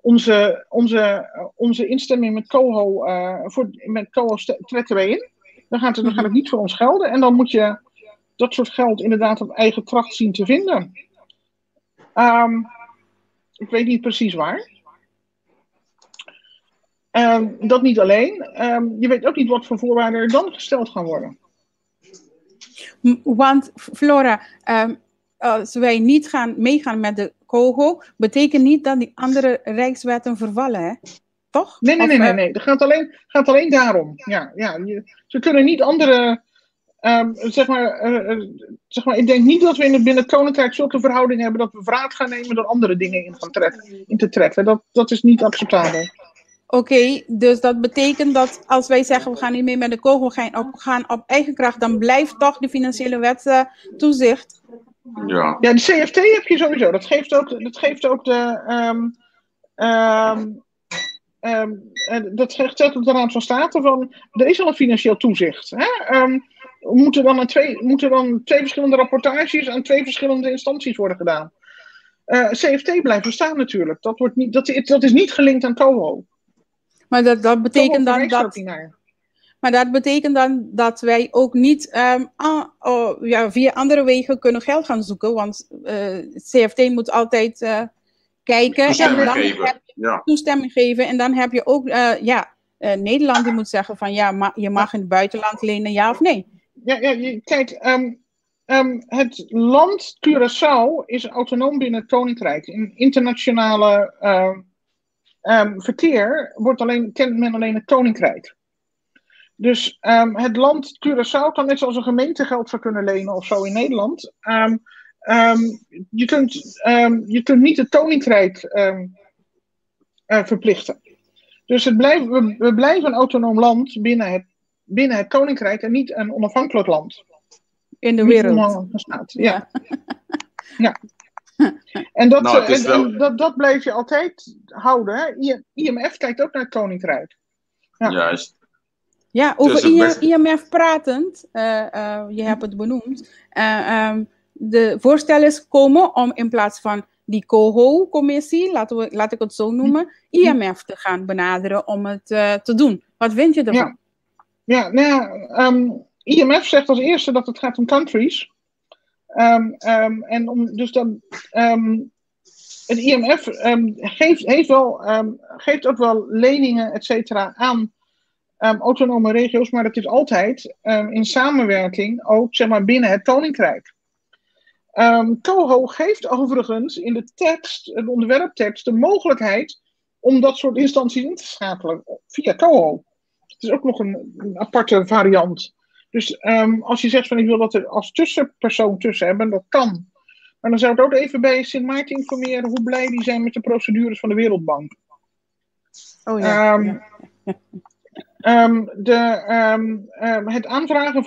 onze instemming met COHO, met COHO trekken wij in. Dan gaat het niet voor ons gelden. En dan moet je dat soort geld inderdaad op eigen kracht zien te vinden. Ik weet niet precies waar. Dat niet alleen. Je weet ook niet wat voor voorwaarden er dan gesteld gaan worden. Want Flora, als wij niet gaan meegaan met de COHO, betekent niet dat die andere rijkswetten vervallen, hè? Toch? Nee, Of, nee, nee, nee. Het gaat alleen daarom. Ja, ze kunnen niet andere. Zeg maar, ik denk niet dat we binnen het Koninkrijk zulke verhoudingen hebben dat we wraak gaan nemen door andere dingen in te trekken. Dat is niet acceptabel. Oké, dus dat betekent dat als wij zeggen we gaan niet mee met de COHO, we gaan op eigen kracht, dan blijft toch de financiële wet toezicht. Ja. Ja, de CFT heb je sowieso. Dat geeft ook de. Dat zegt ook de Raad van State van. Er is al een financieel toezicht. Hè? Moeten dan twee verschillende rapportages aan twee verschillende instanties worden gedaan? CFT blijft bestaan natuurlijk. Dat, wordt niet, dat, dat is niet gelinkt aan COHO. Maar dat betekent COHO dan verwijst er ook dat. niet naar. Maar dat betekent dan dat wij ook niet oh, ja, via andere wegen kunnen geld gaan zoeken. Want CFT moet altijd kijken. En Toestemming dan geven. heb je toestemming geven. En dan heb je ook ja, Nederland die moet zeggen van ja, je mag in het buitenland lenen, ja of nee. Ja, kijk, het land Curaçao is autonoom binnen het Koninkrijk. In internationale verkeer kent men alleen het Koninkrijk. Dus het land Curaçao kan net zoals een gemeente geld zou kunnen lenen of zo in Nederland. Je kunt niet het Koninkrijk verplichten. Dus het blijft, we blijven een autonoom land binnen het Koninkrijk en niet een onafhankelijk land. In de Niet wereld. een onafhankelijke staat. Ja. Ja. En dat, Nou, het is wel- en dat blijf je altijd houden. Hè? IMF kijkt ook naar het Koninkrijk. Ja. Juist. Ja, over Dus het beste- IMF pratend, je hebt het benoemd. De voorstel is gekomen om in plaats van die COHO-commissie, laat ik het zo noemen, IMF te gaan benaderen om het te doen. Wat vind je ervan? Ja, nou ja, IMF zegt als eerste dat het gaat om countries. En om, dus dan, het IMF geeft ook wel leningen, et cetera, aan autonome regio's, maar dat is altijd in samenwerking ook, zeg maar, binnen het Koninkrijk. COHO geeft overigens in de tekst, de ontwerptekst, de mogelijkheid om dat soort instanties in te schakelen via COHO. Het is ook nog een aparte variant. Dus als je zegt van ik wil dat er als tussenpersoon tussen hebben, dat kan. Maar dan zou ik ook even bij Sint Maarten informeren hoe blij die zijn met de procedures van de Wereldbank. Oh ja. Het aanvragen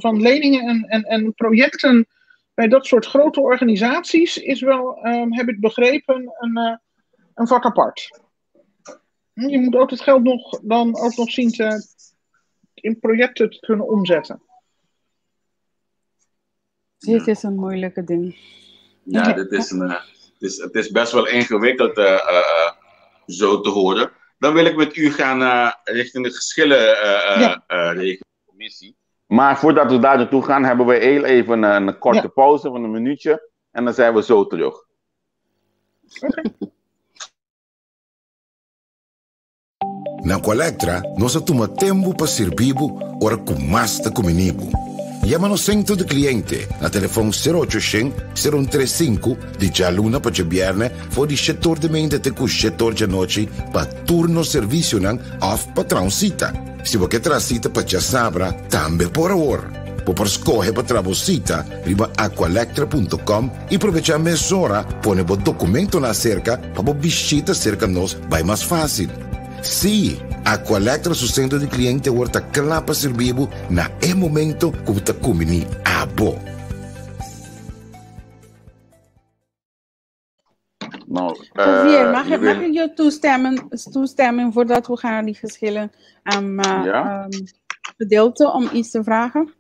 van leningen en projecten bij dat soort grote organisaties is wel, heb ik begrepen, een vak apart. Je moet ook het geld dan ook nog zien in projecten te kunnen omzetten. Dit is een moeilijke ding. Ja, dit is een, het is best wel ingewikkeld zo te horen. Dan wil ik met u gaan richting de geschillenregelcommissie. Maar voordat we daar naartoe gaan, hebben we heel even een korte pauze van een minuutje. En dan zijn we zo terug. Oké. Na Aqualectra, nos ta tuma tempu pa sirbi bo ora ku mas ta kumbiní bo. Yama nos sentro di kliente na telefòn 0800 0135 di djaluna pa djabièrnè for di shetor di mente te ku shetor djanochi pa tur nos servisionan òf pa traha un sita. Si bo ke traha sita pa djasabra, tambe por awor. Bo por skohe pa traha bo sita riba aqualectra.com i probechá mesora pone bo dokumentonan aserka pa bo bishita serka nos bai mas fásil. Sí, Aqualectra su sentro di kliente awor ta kla pa sirbi bo na e momento ku bo ta kumbiní abo. Nou, Javier, mag, je mag wil- ik je toestemmen voordat we gaan naar die geschillen Ja? Gedeelte om iets te vragen?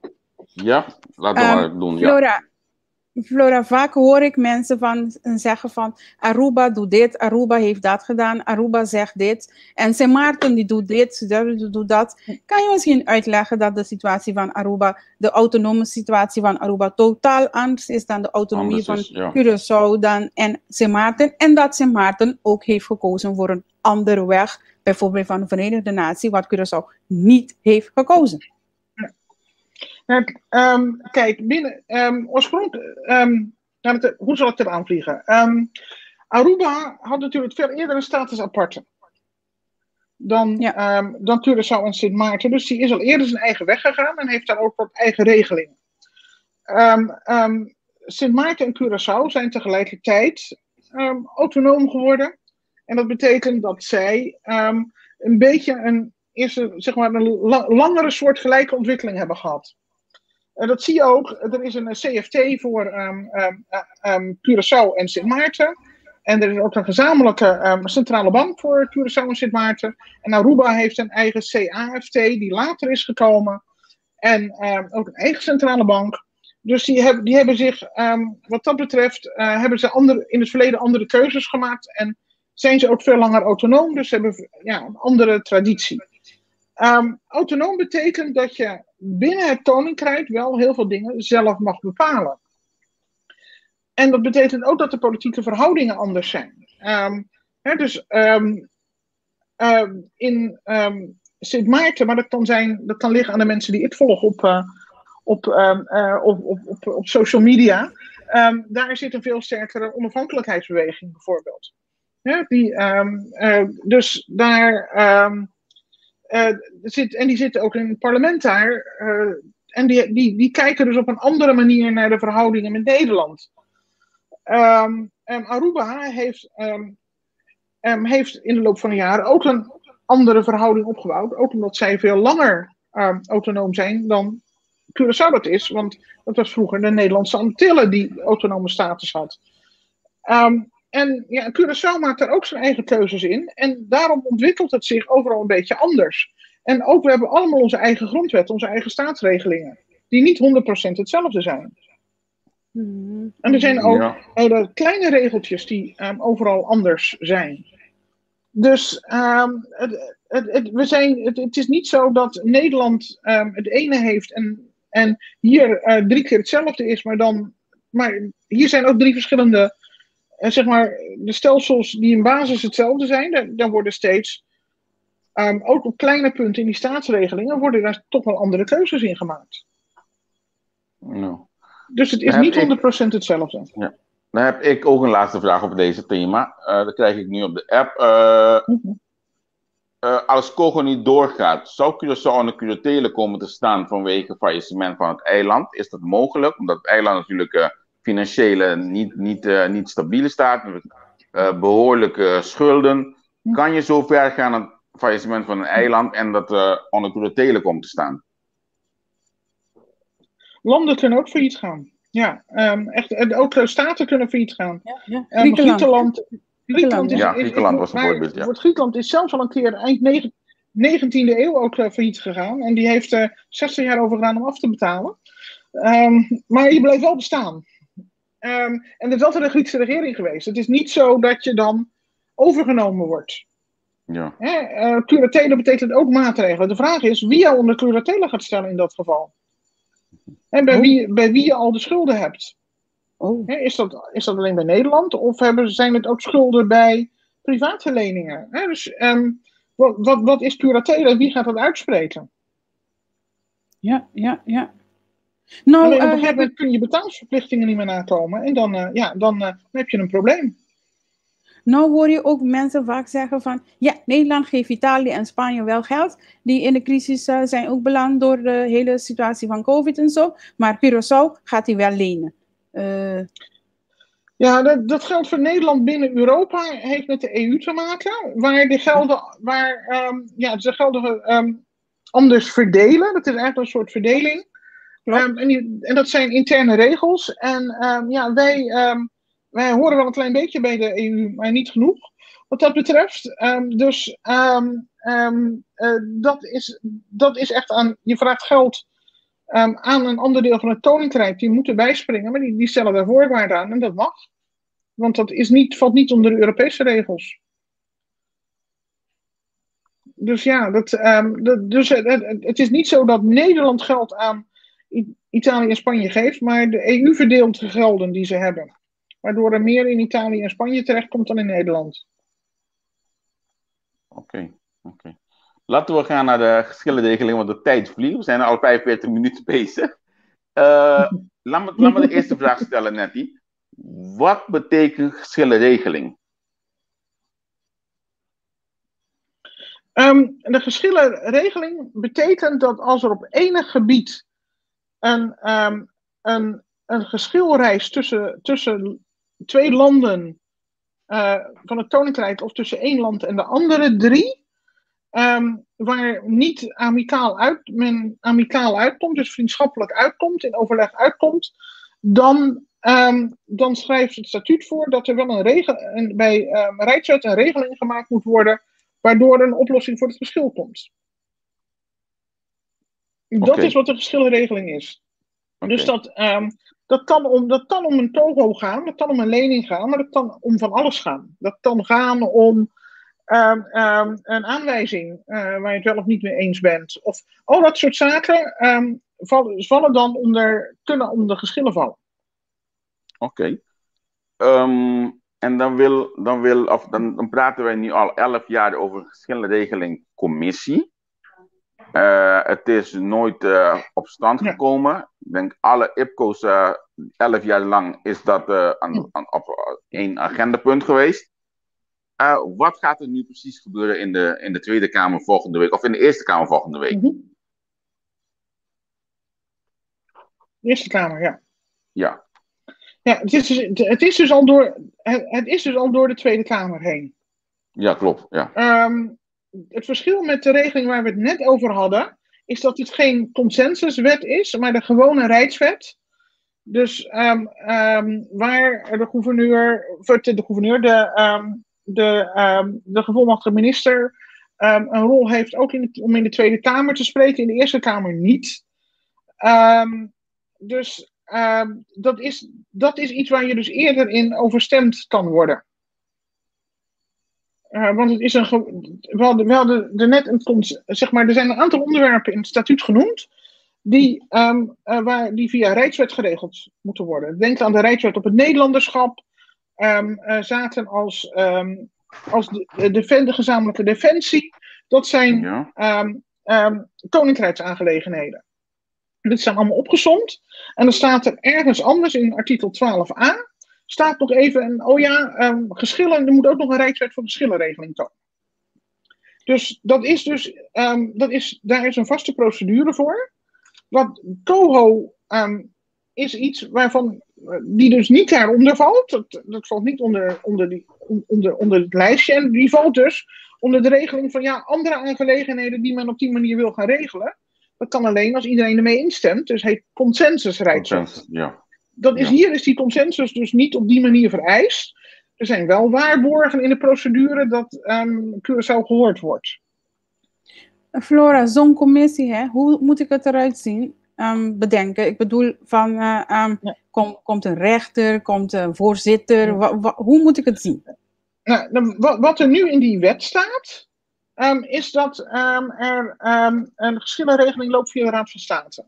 Ja, laten we maar doen. Ja. Flora, vaak hoor ik mensen van zeggen van Aruba doet dit, Aruba heeft dat gedaan, Aruba zegt dit. En Sint Maarten die doet dit, die doet dat. Kan je misschien uitleggen dat de situatie van Aruba, de autonome situatie van Aruba totaal anders is dan de autonomie Anders van is, ja. Curaçao dan en Sint Maarten? En dat Sint Maarten ook heeft gekozen voor een andere weg, bijvoorbeeld van de Verenigde Naties, wat Curaçao niet heeft gekozen. Nou, kijk, binnen, oorspronkelijk, nou, hoe zal ik dat aanvliegen? Aruba had natuurlijk veel eerder een status aparte dan Curaçao en Sint Maarten. Dus die is al eerder zijn eigen weg gegaan en heeft daar ook wat eigen regelingen. Sint Maarten en Curaçao zijn tegelijkertijd autonoom geworden. En dat betekent dat zij een beetje een, eerste, zeg maar, een langere soort gelijke ontwikkeling hebben gehad. En dat zie je ook. Er is een CFT voor Curaçao en Sint Maarten. En er is ook een gezamenlijke centrale bank voor Curaçao en Sint Maarten. En Aruba heeft een eigen CAFT die later is gekomen. En ook een eigen centrale bank. Dus die hebben zich, wat dat betreft, hebben ze in het verleden andere keuzes gemaakt. En zijn ze ook veel langer autonoom. Dus ze hebben, ja, een andere traditie. Autonoom betekent dat je binnen het koninkrijk wel heel veel dingen zelf mag bepalen. En dat betekent ook dat de politieke verhoudingen anders zijn. Hè, dus in Sint Maarten, maar dat kan liggen aan de mensen die ik volg op social media. Daar zit een veel sterkere onafhankelijkheidsbeweging bijvoorbeeld. Ja, dus daar zit, en die zitten ook in het parlement daar. En die kijken dus op een andere manier naar de verhoudingen met Nederland. En Aruba heeft in de loop van de jaren ook een andere verhouding opgebouwd. Ook omdat zij veel langer autonoom zijn dan Curaçao dat is. Want dat was vroeger de Nederlandse Antillen die autonome status had. En ja, Curaçao maakt daar ook zijn eigen keuzes in. En daarom ontwikkelt het zich overal een beetje anders. En ook we hebben allemaal onze eigen grondwet, onze eigen staatsregelingen. Die niet 100% hetzelfde zijn. En er zijn ook hele kleine regeltjes die overal anders zijn. Dus het is niet zo dat Nederland het ene heeft en hier 3 keer hetzelfde is, maar hier zijn ook 3 verschillende, zeg maar, de stelsels die in basis hetzelfde zijn, daar worden steeds, ook op kleine punten in die staatsregelingen, worden daar toch wel andere keuzes in gemaakt. No. Dus het is niet 100% hetzelfde. Ja. Dan heb ik ook een laatste vraag over deze thema. Dat krijg ik nu op de app. Als Cogo niet doorgaat, zou Curaçao onder curatele komen te staan vanwege faillissement van het eiland? Is dat mogelijk? Omdat het eiland natuurlijk financieel niet stabiel staat, met behoorlijke schulden. Kan je zo ver gaan het faillissement van een eiland en dat onder curatele komt te staan? Landen kunnen ook failliet gaan. Ja, echt, en ook staten kunnen failliet gaan. Ja, ja. Griekenland. Griekenland was een voorbeeld. Ja. Griekenland is zelfs al een keer eind 19e eeuw ook failliet gegaan. En die heeft er 60 jaar over gedaan om af te betalen. Maar je blijft wel bestaan. En er is altijd een Griekse regering geweest. Het is niet zo dat je dan overgenomen wordt. Ja. Curatele betekent ook maatregelen. De vraag is wie jou onder curatele gaat stellen in dat geval. En bij wie je al de schulden hebt. Oh. Hè, is dat alleen bij Nederland? Of zijn het ook schulden bij private leningen? Hè, dus wat is curatele en wie gaat dat uitspreken? Ja. Nou, alleen op een gegeven moment kun je betalingsverplichtingen niet meer nakomen. En dan heb je een probleem. Nou hoor je ook mensen vaak zeggen van, ja, Nederland geeft Italië en Spanje wel geld, die in de crisis zijn ook beland door de hele situatie van COVID en zo, maar Curaçao gaat hij wel lenen. Ja, dat geldt voor Nederland binnen Europa, heeft met de EU te maken, waar de gelden, de gelden anders verdelen. Dat is eigenlijk een soort verdeling. En dat zijn interne regels. En wij horen wel een klein beetje bij de EU, maar niet genoeg wat dat betreft. Dat is echt aan. Je vraagt geld aan een ander deel van het koninkrijk. Die moeten bijspringen, maar die stellen daar voorwaarden aan. En dat mag. Want dat valt niet onder de Europese regels. Dus ja, het is niet zo dat Nederland geld aan Italië en Spanje geeft, maar de EU verdeelt de gelden die ze hebben. Waardoor er meer in Italië en Spanje terechtkomt dan in Nederland. Oké. Laten we gaan naar de geschillenregeling, want de tijd vliegt. We zijn al 45 minuten bezig. Laat me de eerste vraag stellen, Nettie. Wat betekent geschillenregeling? De geschillenregeling betekent dat als er op enig gebied een geschil rijst tussen twee landen van het koninkrijk of tussen één land en de andere drie, waar niet men amicaal uitkomt, dus vriendschappelijk uitkomt, in overleg uitkomt, dan schrijft het statuut voor dat er wel bij Rijkswet een regeling gemaakt moet worden, waardoor een oplossing voor het geschil komt. Dat is wat de geschillenregeling is. Okay. Dus dat kan om een togo gaan, dat kan om een lening gaan, maar dat kan om van alles gaan. Dat kan gaan om een aanwijzing waar je het wel of niet mee eens bent. Of al dat soort zaken vallen dan kunnen onder geschillen vallen. Oké. En dan, dan praten wij nu al 11 jaar over geschillenregeling commissie. Het is nooit op stand gekomen. Ik denk alle IPCO's 11 jaar lang is dat op één agendapunt geweest. Wat gaat er nu precies gebeuren in de Tweede Kamer volgende week? Of in de Eerste Kamer volgende week? Mm-hmm. De Eerste Kamer, ja. Ja. Ja, het is dus al door de Tweede Kamer heen. Ja, klopt. Ja. Het verschil met de regeling waar we het net over hadden, is dat het geen consensuswet is, maar de gewone Rijkswet. Dus waar de gouverneur, of de gouverneur, de gevolmachtigde minister een rol heeft ook om in de Tweede Kamer te spreken, in de Eerste Kamer niet. Dus dat is iets waar je dus eerder in overstemd kan worden. Want het is een. We hadden er net een. Zeg maar, er zijn een aantal onderwerpen in het statuut genoemd die via Rijkswet geregeld moeten worden. Denk aan de Rijkswet op het Nederlanderschap, zaken als de gezamenlijke defensie. Dat zijn koninkrijksaangelegenheden. Dit zijn allemaal opgesomd. En dan staat er ergens anders in artikel 12a staat nog even een, oh ja, geschillen, er moet ook nog een Rijkswet voor geschillenregeling komen. Dus daar is een vaste procedure voor. Wat COHO is iets die dus niet daaronder valt. Dat valt niet onder het lijstje. En die valt dus onder de regeling van, ja, andere aangelegenheden die men op die manier wil gaan regelen. Dat kan alleen als iedereen ermee instemt. Dus heet consensusrijkswet. Consensus, ja. Hier is die consensus dus niet op die manier vereist. Er zijn wel waarborgen in de procedure dat Curaçao gehoord wordt. Flora, zo'n commissie, hè, hoe moet ik het eruit zien? Bedenken. Ik bedoel, van, komt een rechter, komt een voorzitter? Hoe moet ik het zien? Nou, wat er nu in die wet staat, is dat er een geschillenregeling loopt via de Raad van State.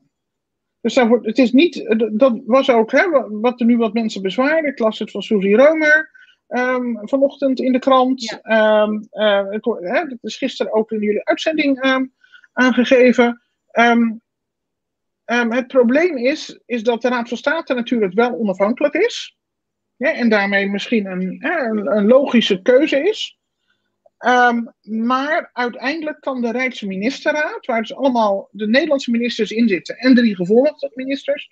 Dus daar wordt, het is niet, dat was ook, hè, wat er nu wat mensen bezwaarden. Ik las het van Suzy Reumer vanochtend in de krant. Ja. Hè, dat is gisteren ook in jullie uitzending aangegeven. Het probleem is dat de Raad van State natuurlijk wel onafhankelijk is. Ja, en daarmee misschien een logische keuze is. Maar uiteindelijk kan de Rijksministerraad, waar dus allemaal de Nederlandse ministers in zitten en drie gevolmachtigde ministers,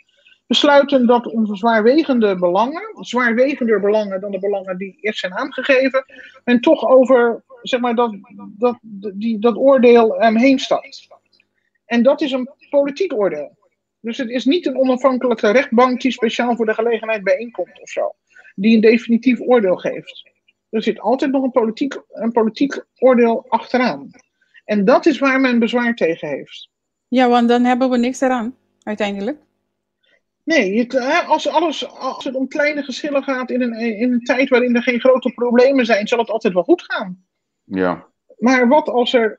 besluiten dat onze zwaarwegende belangen, zwaarwegender belangen dan de belangen die eerst zijn aangegeven, en toch over, zeg maar, dat oordeel heen stapt. En dat is een politiek oordeel. Dus het is niet een onafhankelijke rechtbank die speciaal voor de gelegenheid bijeenkomt of zo, die een definitief oordeel geeft. Er zit altijd nog een politiek oordeel achteraan. En dat is waar men bezwaar tegen heeft. Ja, want dan hebben we niks eraan, uiteindelijk. Nee, hè, als het om kleine geschillen gaat in een tijd waarin er geen grote problemen zijn, zal het altijd wel goed gaan. Maar wat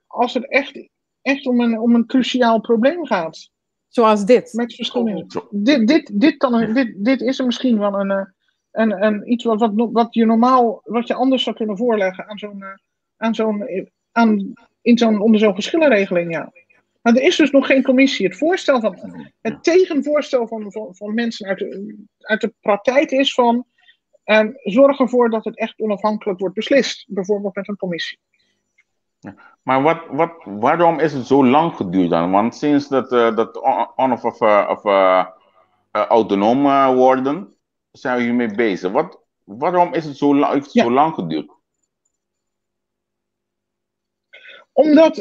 als het echt om een cruciaal probleem gaat? Zoals dit. Met verschillende. Dit is er misschien wel een iets wat je normaal, wat je anders zou kunnen voorleggen aan zo'n, aan zo'n, aan, in zo'n, onder zo'n geschillenregeling, ja. Maar er is dus nog geen commissie. Het tegenvoorstel van mensen uit de praktijk is van: zorg ervoor dat het echt onafhankelijk wordt beslist. Bijvoorbeeld met een commissie. Maar waarom is het zo lang geduurd dan? Want sinds dat on of autonoom worden, zijn we hiermee bezig. Waarom is het zo lang, heeft het zo lang geduurd? Omdat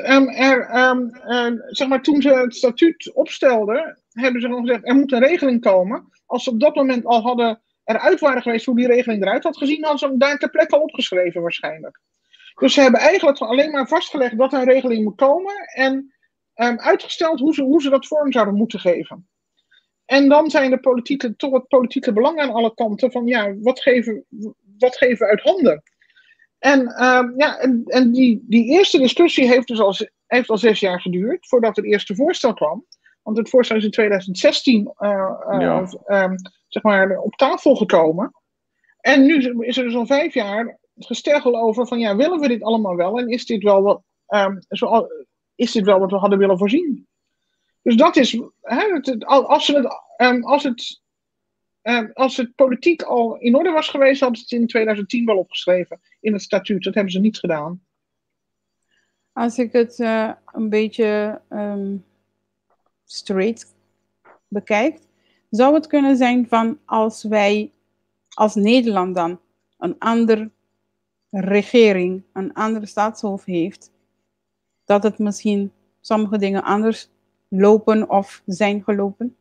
zeg maar, toen ze het statuut opstelden, hebben ze gewoon gezegd: er moet een regeling komen. Als ze op dat moment al hadden eruit waren geweest hoe die regeling eruit had gezien, hadden ze hem daar ter plekke al opgeschreven waarschijnlijk. Dus ze hebben eigenlijk alleen maar vastgelegd dat er een regeling moet komen en uitgesteld hoe ze dat vorm zouden moeten geven. En dan zijn de politieke, toch het politieke belang aan alle kanten van: ja, wat geven we uit handen? En, ja, en die eerste discussie heeft al 6 jaar geduurd voordat het eerste voorstel kwam. Want het voorstel is in 2016 zeg maar, op tafel gekomen. En nu is er dus al 5 jaar gesteggel over van: ja, willen we dit allemaal wel? En is dit wel wat we hadden willen voorzien? Dus dat is, hè, als het politiek al in orde was geweest, hadden ze het in 2010 wel opgeschreven in het statuut. Dat hebben ze niet gedaan. Als ik het een beetje straight bekijk, zou het kunnen zijn van als wij als Nederland dan een andere regering, een andere staatshoofd heeft, Dat het misschien sommige dingen anders lopen of zijn gelopen?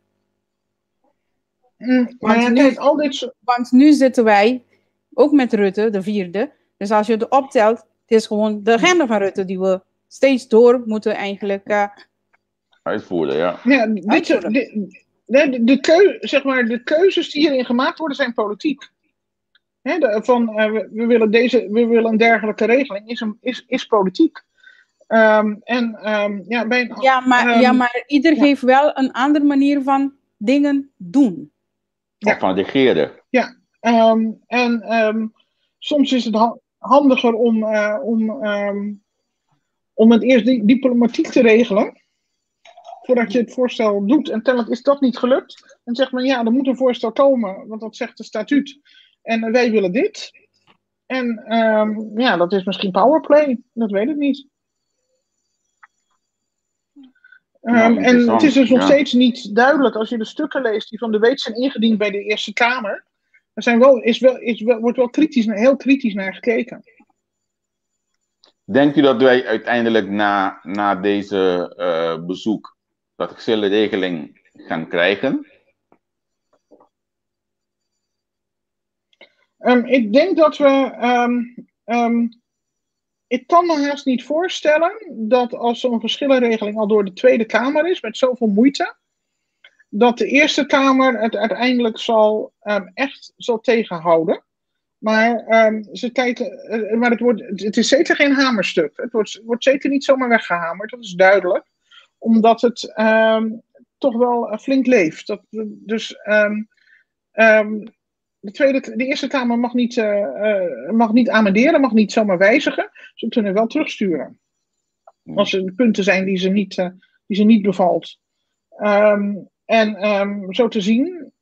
Maar ja, kijk, al dit soort- Want nu zitten wij ook met Rutte, de vierde. Dus als je het optelt, het is gewoon de agenda van Rutte die we steeds door moeten eigenlijk Uitvoeren, ja. Ja, dit, Uitvoeren. zeg maar, de keuzes die hierin gemaakt worden zijn politiek. Hè, van we willen een dergelijke regeling, is politiek. En ja, bij een, Ja, maar, ja, maar ieder heeft wel een andere manier van dingen doen. Ja. Of van regeren. En soms is het handiger om het eerst diplomatiek te regelen, voordat je het voorstel doet. En kennelijk is dat niet gelukt. En zegt men, ja, er moet een voorstel komen, want dat zegt de statuut. En wij willen dit. En ja, dat is misschien powerplay, dat weet ik niet. Nou, En het is dus nog interessant, ja. steeds niet duidelijk als je de stukken leest die van de Weet zijn ingediend bij de Eerste Kamer. Er zijn wel, is wel, is wel, wordt wel kritisch, heel kritisch naar gekeken. Denkt u dat wij uiteindelijk na deze bezoek dat geschillenregeling gaan krijgen? Ik denk dat we. Ik kan me haast niet voorstellen dat als zo'n geschillenregeling al door de Tweede Kamer is, met zoveel moeite, dat de Eerste Kamer het uiteindelijk echt zal tegenhouden. Maar, ze kijken, maar het is zeker geen hamerstuk. Het wordt zeker niet zomaar weggehamerd, dat is duidelijk. Omdat het toch wel flink leeft. Dus de Eerste Kamer mag niet amenderen, mag niet zomaar wijzigen. Ze kunnen wel terugsturen. Als er punten zijn die ze niet bevalt. En zo te zien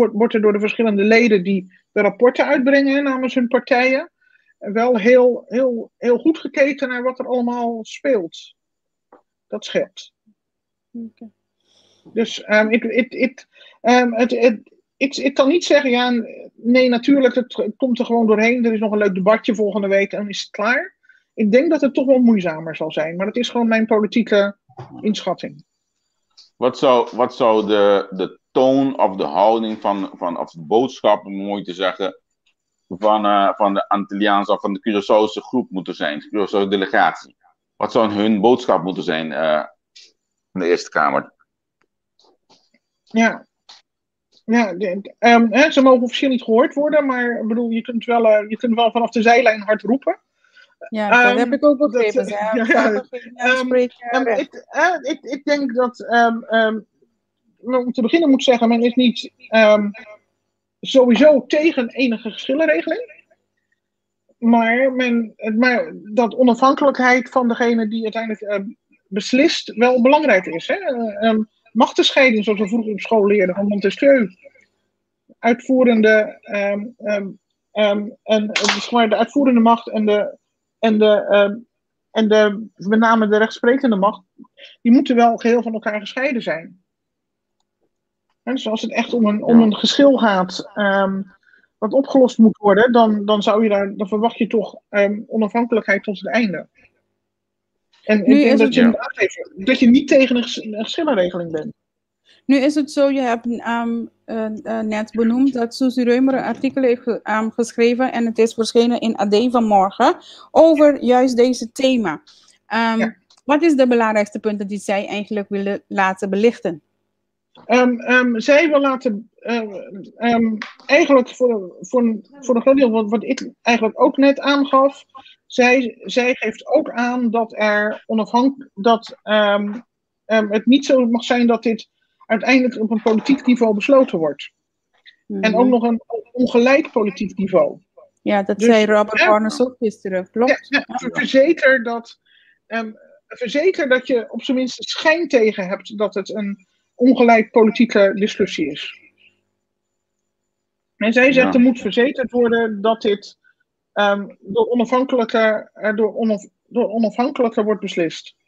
wordt er door de verschillende leden die de rapporten uitbrengen namens hun partijen, wel heel, heel, heel goed gekeken naar wat er allemaal speelt. Dat scheelt. Dus ik kan niet zeggen, ja, nee, natuurlijk, het komt er gewoon doorheen. Er is nog een leuk debatje volgende week en dan is het klaar. Ik denk dat het toch wel moeizamer zal zijn, maar dat is gewoon mijn politieke inschatting. Wat zou de toon of de houding van, of de boodschap, om mooi te zeggen, van de Antilliaanse of van de Curaçaose groep moeten zijn, de Curaçaose delegatie? Wat zou hun boodschap moeten zijn in de Eerste Kamer? Ja. Ja, hè, ze mogen officieel niet gehoord worden, maar ik bedoel, je kunt wel vanaf de zijlijn hard roepen. Ja, dat heb ik ook begrepen. Ze hebben zelf geen uitspreekrecht. Ik denk dat, om te beginnen moet zeggen, men is niet sowieso tegen enige geschillenregeling. Maar dat onafhankelijkheid van degene die uiteindelijk beslist wel belangrijk is. Hè? Machtenscheiding, zoals we vroeger op school leerden van Montesquieu. Uitvoerende, en, zeg maar, de uitvoerende macht en de, met name de rechtsprekende macht, die moeten wel geheel van elkaar gescheiden zijn. Hè, dus als het echt om een geschil gaat, wat opgelost moet worden, dan verwacht je toch onafhankelijkheid tot het einde. En ik Nu denk is dat het je moet aangeven dat je niet tegen een geschillenregeling bent. Nu is het zo, je hebt net benoemd dat Suzy Reumer een artikel heeft geschreven en het is verschenen in AD vanmorgen over juist deze thema. Wat is de belangrijkste punten die zij eigenlijk willen laten belichten? Zij wil laten, eigenlijk voor een groot deel wat ik eigenlijk ook net aangaf, zij geeft ook aan dat er onafhankelijk, dat het niet zo mag zijn dat dit uiteindelijk op een politiek niveau besloten wordt. En ook nog een ongelijk politiek niveau. Ja, dat Dus, zei Robert ja. Warners ook gisteren, klopt. Ja, verzeker dat je op zijn minst schijn tegen hebt dat het een ongelijk politieke discussie is. En zij zegt, er moet verzekerd worden dat dit door onafhankelijke wordt beslist.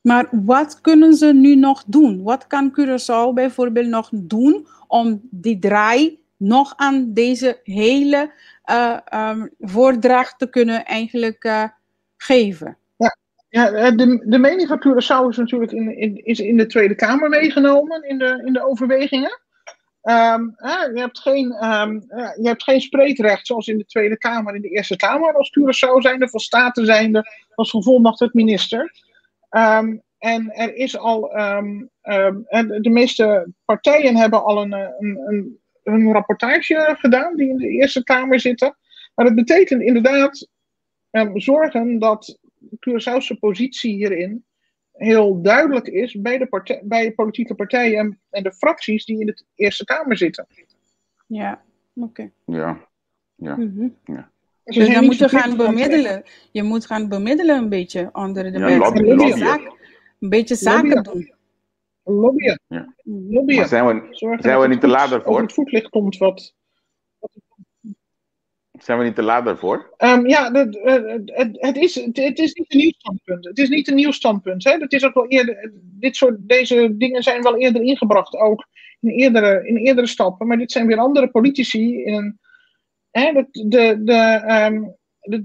Maar wat kunnen ze nu nog doen? Wat kan Curaçao bijvoorbeeld nog doen om die draai nog aan deze hele voordracht te kunnen eigenlijk geven. Ja, ja, de mening van Curaçao is natuurlijk is in de Tweede Kamer meegenomen in de overwegingen. Je hebt geen spreekrecht zoals in de Tweede Kamer, in de Eerste Kamer, als Curaçao zijnde, of als Staten zijnde, als gevolmachtigd minister. En er is al, en de meeste partijen hebben al een rapportage gedaan die in de Eerste Kamer zitten. Maar dat betekent inderdaad zorgen dat de Curaçaose positie hierin heel duidelijk is bij de politieke partijen en de fracties die in de Eerste Kamer zitten. Ja, oké. Ze Dus zijn dan niet moet je gaan verplicht om te bemiddelen. Je moet gaan bemiddelen een beetje onder de Ja, mensen. lobby, Een beetje, lobbyen. een beetje zaken Lobbyen. doen. Lobbyen. Lobbyen. Maar Zorgen zijn dat we het niet te goed laat over daarvoor? het voetlicht komt wat. Zijn we niet te laat daarvoor? Ja, het is niet een nieuw standpunt. Het is niet een nieuw standpunt. Hè? Het is ook wel eerder, deze dingen zijn wel eerder ingebracht, ook in eerdere stappen. Maar dit zijn weer andere politici. Hè, de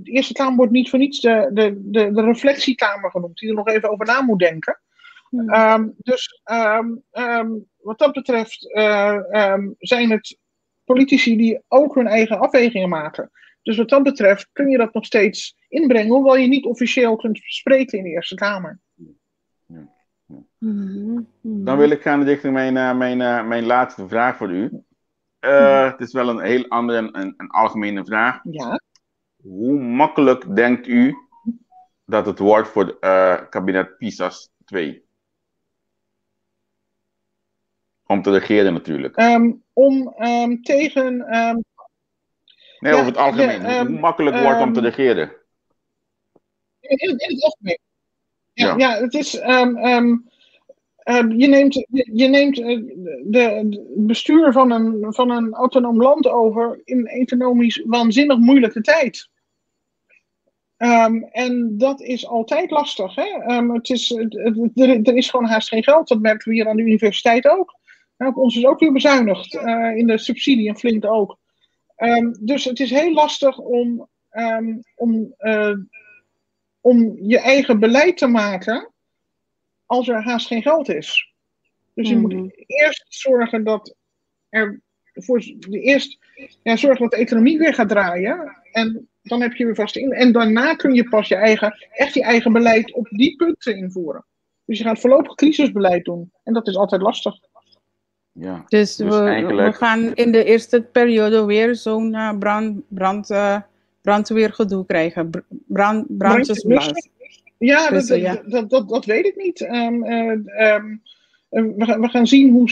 Eerste Kamer wordt niet voor niets de reflectiekamer genoemd, die er nog even over na moet denken. Dus wat dat betreft zijn het politici die ook hun eigen afwegingen maken. Dus wat dat betreft kun je dat nog steeds inbrengen, hoewel je niet officieel kunt spreken in de Eerste Kamer. Dan wil ik gaan richting mijn laatste vraag voor u. Het is wel een heel andere en een algemene vraag. Hoe makkelijk denkt u dat het wordt voor kabinet Pisas 2? Om te regeren natuurlijk. Om tegen Nee, ja, over het algemeen. Hoe makkelijk wordt het om te regeren? In het algemeen. Ja, ja. Het is. Je neemt het bestuur van een autonoom land over in een economisch waanzinnig moeilijke tijd. En dat is altijd lastig. Hè? Het is, het, het- er is gewoon haast geen geld. Dat merken we hier aan de universiteit ook. Ja, op ons is ook weer bezuinigd. In de subsidie en flink ook. Dus het is heel lastig om je eigen beleid te maken als er haast geen geld is. Dus je moet eerst zorgen dat er voor de eerst, ja, zorgen dat de economie weer gaat draaien. En dan heb je weer vast in. En daarna kun je pas echt je eigen beleid op die punten invoeren. Dus je gaat voorlopig crisisbeleid doen. En dat is altijd lastig. Dus, Dus we gaan in de eerste periode weer zo'n brandweergedoe krijgen. Brandjes blazen. Ja, Dus, ja. dat weet ik niet. We gaan zien hoe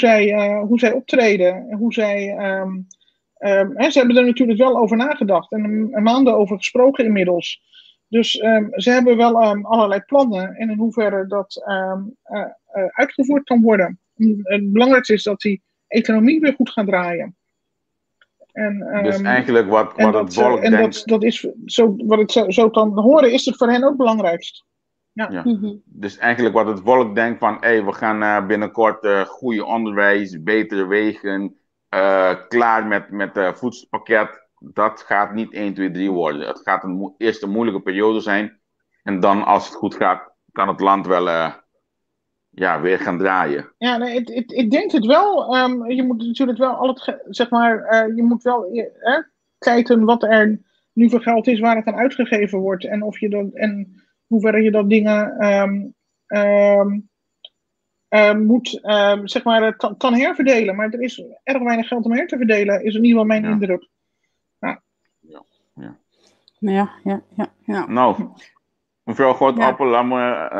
zij optreden. En hoe zij, hè, ze hebben er natuurlijk wel over nagedacht en een maanden over gesproken inmiddels. Dus ze hebben wel allerlei plannen en in hoeverre dat uitgevoerd kan worden. Het belangrijkste is dat die economie weer goed gaat draaien. En, Dus eigenlijk en wat dat, het volk en denkt. dat is zo, wat ik zo kan horen, is het voor hen ook het belangrijkst. Ja. Dus eigenlijk wat het volk denkt van, hey, we gaan binnenkort goede onderwijs, betere wegen, klaar met het voedselpakket. Dat gaat niet 1, 2, 3 worden. Het gaat eerst een moeilijke periode zijn. En dan, als het goed gaat, kan het land wel ja, weer gaan draaien. Ja, nee, ik denk het wel. Je moet natuurlijk wel al het, zeg maar, je moet wel kijken wat er nu voor geld is, waar het aan uitgegeven wordt. En of je dat, en hoeverre je dat dingen moet, zeg maar, kan herverdelen. Maar er is erg weinig geld om her te verdelen, is in ieder geval mijn indruk. Ja. Ja. Nou, mevrouw Goudappel,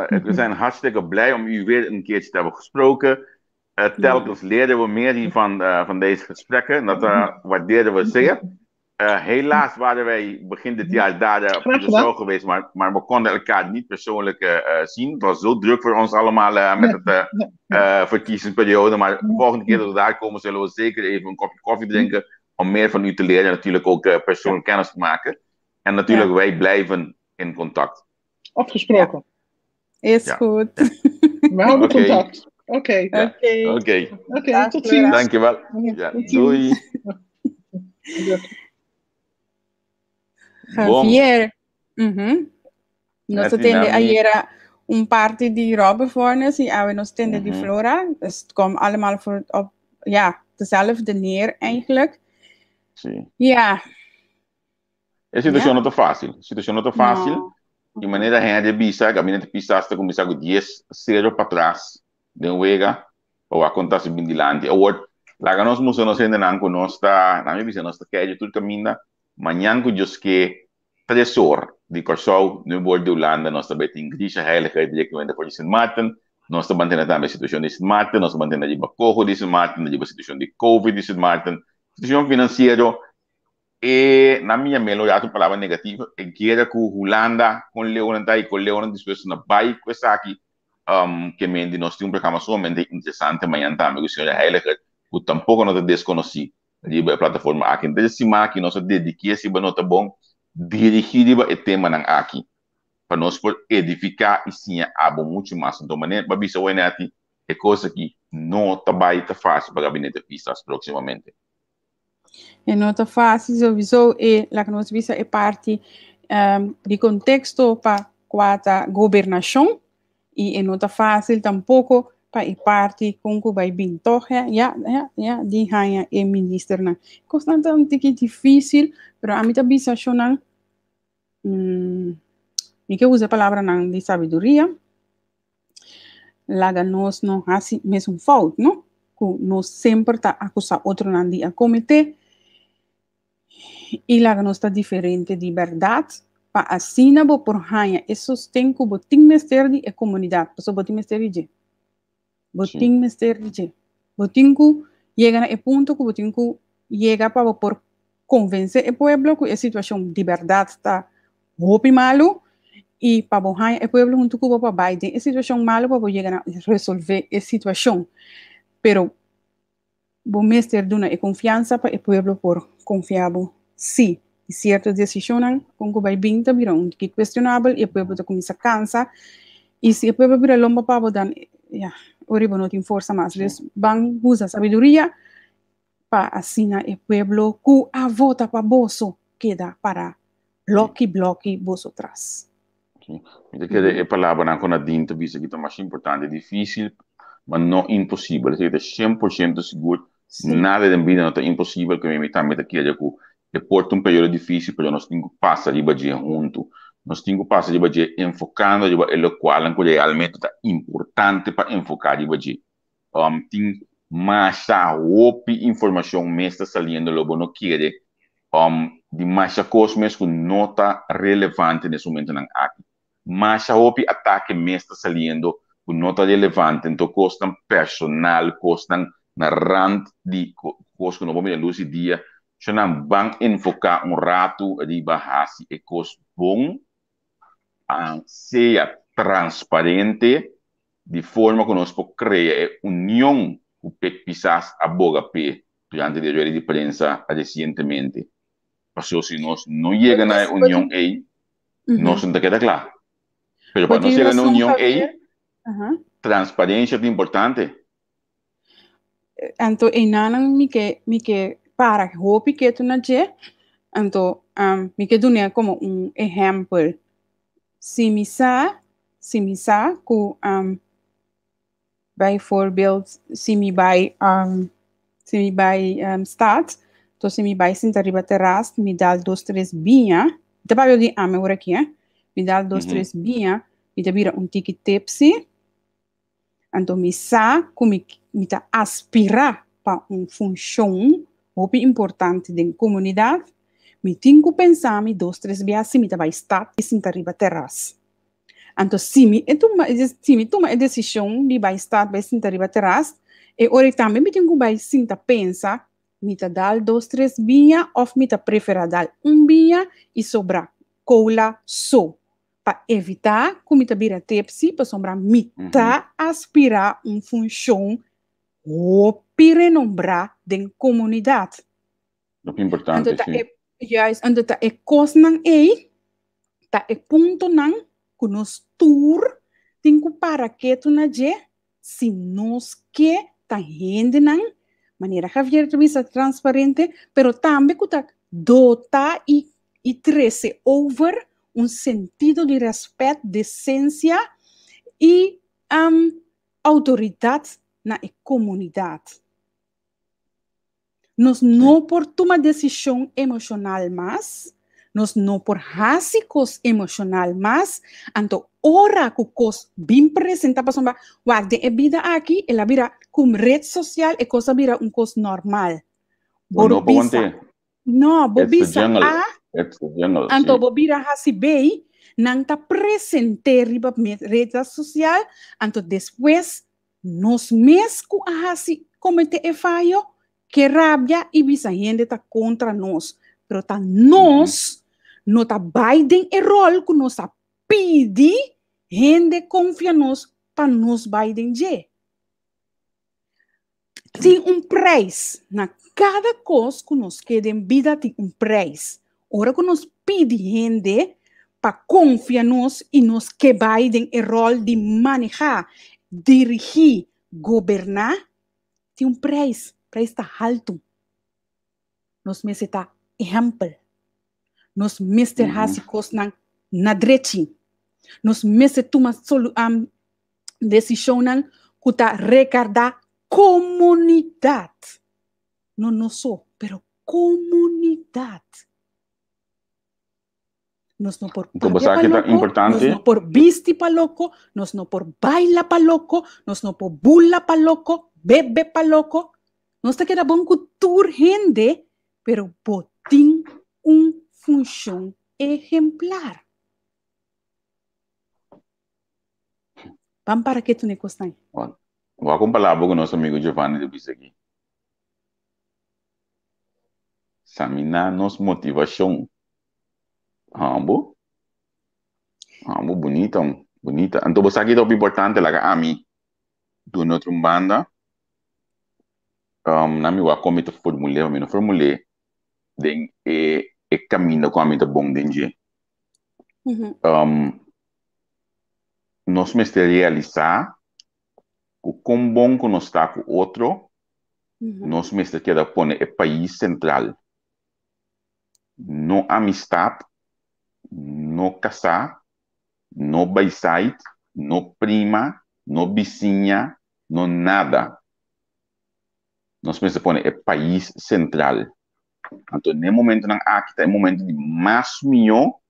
we zijn hartstikke blij om u weer een keertje te hebben gesproken. Telkens leren we meer hier van deze gesprekken. En dat waarderen we zeer. Helaas waren wij begin dit jaar daar op Graag de gedaan. show geweest, maar we konden elkaar niet persoonlijk zien. Het was zo druk voor ons allemaal met het verkiezingsperiode. Maar de volgende keer dat we daar komen, zullen we zeker even een kopje koffie drinken om meer van u te leren en natuurlijk ook persoonlijk kennis te maken. En natuurlijk, wij blijven in contact. Afgesproken. Is goed. We houden contact. Oké. Oké. Oké, Oké, Dag, tot Flora. ziens. Dankjewel. Ja, Ja, tot ziens. doei. Bom. Javier. Nos a tende ayera un parti di Robert Fornes y awe nos tende di Flora. Dus het komt allemaal voor op, ja, dezelfde neer eigenlijk. Sí. Ja. E situacion no ta fácil. E situacion no ta fácil. No. E manera Henry bisa, gabinete Pisas ta cuminsa cu 10-0 patras den wega, pa wak con ta si bin dilanti. Awor, laga nos mustra nos hendenan cu nos ta, nan mi bisa, nos ta keyo tur caminda. Mañan cu Dios ke, 3 or di Kòrsou, 9 or di Hulanda, nos ta bai tin Grisha Heiligheid direktamente for di Sint Maarten. Nos ta mantene tambe situashon di Sint Maarten, nos ta mantene riba koho di Sint Maarten, riba situashon di Covid di Sint Maarten, situashon finansiero, e na mi yam'é lo rato palabra negativo, e guera ku Hulanda, kon leunan ta i kon leunan dispuesto na bai ku esaki, ke men di nos tin un programa sumamente interesante mañan tambe ku señora Heiligheid, ku tampoko no ta deskonosí riba e plataforma aki. Entonces e siman aki nos a dediké, si bo nota bon, dirigí riba e temanan aki pa nos por edifiká i siña abo muchu mas. Anto manera pa bisa Wenetty, e kos aki no ta bai ta fásil pa Gabinete Pisas próksimamente. E no ta fásil sowieso e laga nos bisa e parti di konteksto pa kua ta gobernashon i e no ta fásil tampoko pa e parti kon ku bai bin tòg ya ya ya ya di haña e ministernan. Kosnan ta un tiki difísil pero ami ta bisa shonnan mi ke usa e palabranan di sabiduria laga nos no hasi mesun fout no ku nos semper ta akusá otronan di a kometé i laga nos ta diferente di bèrdat pa asina bo por haña e sosten ku bo tin mester di e komunidat, pasobra bo tin mester di dje. Bo tin mester di dje. Bo tin ku yega na e punto ku bo tin ku yega pa bo por konvensé e pueblo ku e situashon di bèrdat ta hopi malu i pa bo haña e pueblo huntu ku bo pa bai den e situashon malu pa bo yega na resolvé e situashon. Pero bo mester duna e konfiansa pa e pueblo por konfia bo. Sí, di sierto desishonnan kon ku bai bin ta bira un tiki kuestionabel i e pueblo ta kuminsá kansa i si e pueblo bira lomba pa bo dan ya ora bo no tin forsa mas. Dus ban usa sabiduria pa asina e pueblo ku a vota pa boso keda para bloki bloki boso tras. Mi ta kere e palabranan ku Nadine ta bisa aki ta mas importante, difísil, ma no imposibel. Esei ta 100% sigur, nada den bida no ta imposibel, ku mi tambe ta kere ku e por ta un periodo difísil, pero nos tin ku pasa riba dje huntu. Nos tin ku pasa riba dje enfokando riba e lokualnan ku realmente ta importante pa enfoká riba dje. Tin masha hopi informashon mes ta saliendo lo bo no kere di masha kos mes ku no ta relevante na es momentonan aki. Masha hopi atake mes ta saliendo ku no ta relevante, anto kosnan personal, kosnan na rand di kos ku no por mira lus di dia. Shonnan ban enfoká un ratu riba hasi e kos bon, sea transparente di forma ku nos por krea e union ku Pek Pisas a boga p'e durante di e rueda di prensa resientemente. Pasobra si nos no yega na e union ei, nos no ta keda kla. Pero pa nos yega na e union ei, transparensia ta importante. Anto einanan mi ke mi ke para hopi ketu na dje, anto mi ke dun'é komo un ehèmpel. Si mi sa, si mi sa ku bijvoorbeeld si mi bai si mi bai stad, to si mi bai sinta riba terras mi dal dos tres biña, mi ta papia di ami ora aki eh, mi dal dos tres biña mi ta bira un tiki tipsy, Anto mi sa ku mi mi ta aspirá pa un funshon hopi importante den komunidat, mi tin ku pensa mi dos tres bia si mi ta bai stad i sinta riba teras. Anto si mi e tuma si mi tuma e desishon di bai stad bai sinta riba teras, e ora ei tambe mi tin ku bai sinta pensa, mi ta dal dos tres biña òf mi ta preferá dal un biña i sobra kola so. Pa evitá ku mi ta bira tepsi pasobra mi ta aspirá un funshon hopi renombrá den komunidat. Hopi importante, Anto ta sí. e, juist, anto ta e kosnan ei, ta e puntonan ku nos tur tin ku para ketu na dje si nos ke ta hendenan, manera Javier ta bisa, transparente, pero tambe ku ta dota i i trese over. un sentido di rèspèt, desensia i outoridat na e komunidat. Nos no por tuma desishon emoshonal mas, nos no por hasi kos emoshonal mas, anto ora ku kos bin presentá pasobra wak den e bida aki el a bira ku red sosial e kos a bira un kos normal. Bo Bo no por bisa want'é. no, bo It's the bisa jungle. A, It's the jungle, anto sí. bo bira hasi B, nan ta present'é riba red sosial, anto despues nos mes ku a hasi kometé e fayo ke rabia i bisa hende ta kontra nos, pero ta nos no ta bai den e ròl ku nos a pidi hende konfia nos pa nos bai den dje. Tin un preis na kada kos ku nos ke den bida tin un preis. Ora ku nos pidi hende pa konfia nos i nos ke bai den e ròl di manehá, dirigí, goberná, tin un preis, preis ta haltu. Nos mester ta ehèmpel. Nos mester hasi kosnan na drechi. Nos mester tuma desishonnan ku ta rekardá komunidat. No nos so, pero komunidat. Nos no por Anto bo papia sa pa ki ta loko, nos importante? no por bisti pa loko, nos no por baila pa loko, nos no por bula pa loko, bebe pa loko. Nos ta keda bon ku tur hende, pero bo tin un funshon ehemplar. Ban para ketu na e kosnan. Wak un palabra ku nos amigo Giovanni ta bisa aki. Saminá nos motivashon. Hambo? Hambo, bunita, bunita. Anto bo sa ki ta hopi importante laga ami duna otro un banda. Um, na mi wak kon mi ta formul'é, mi no formul'é den e e kaminda ku ami ta bon den dje. Um, nos mester realisá ku kon bon ku nos ta ku otro, nos mester keda pone e pais sentral. No amistat, no kasá, no baisait, no prima, no bisiña, no nada. Nos mester pone e pais sentral. Anto n'e momentonan aki ta e momento di mas mihó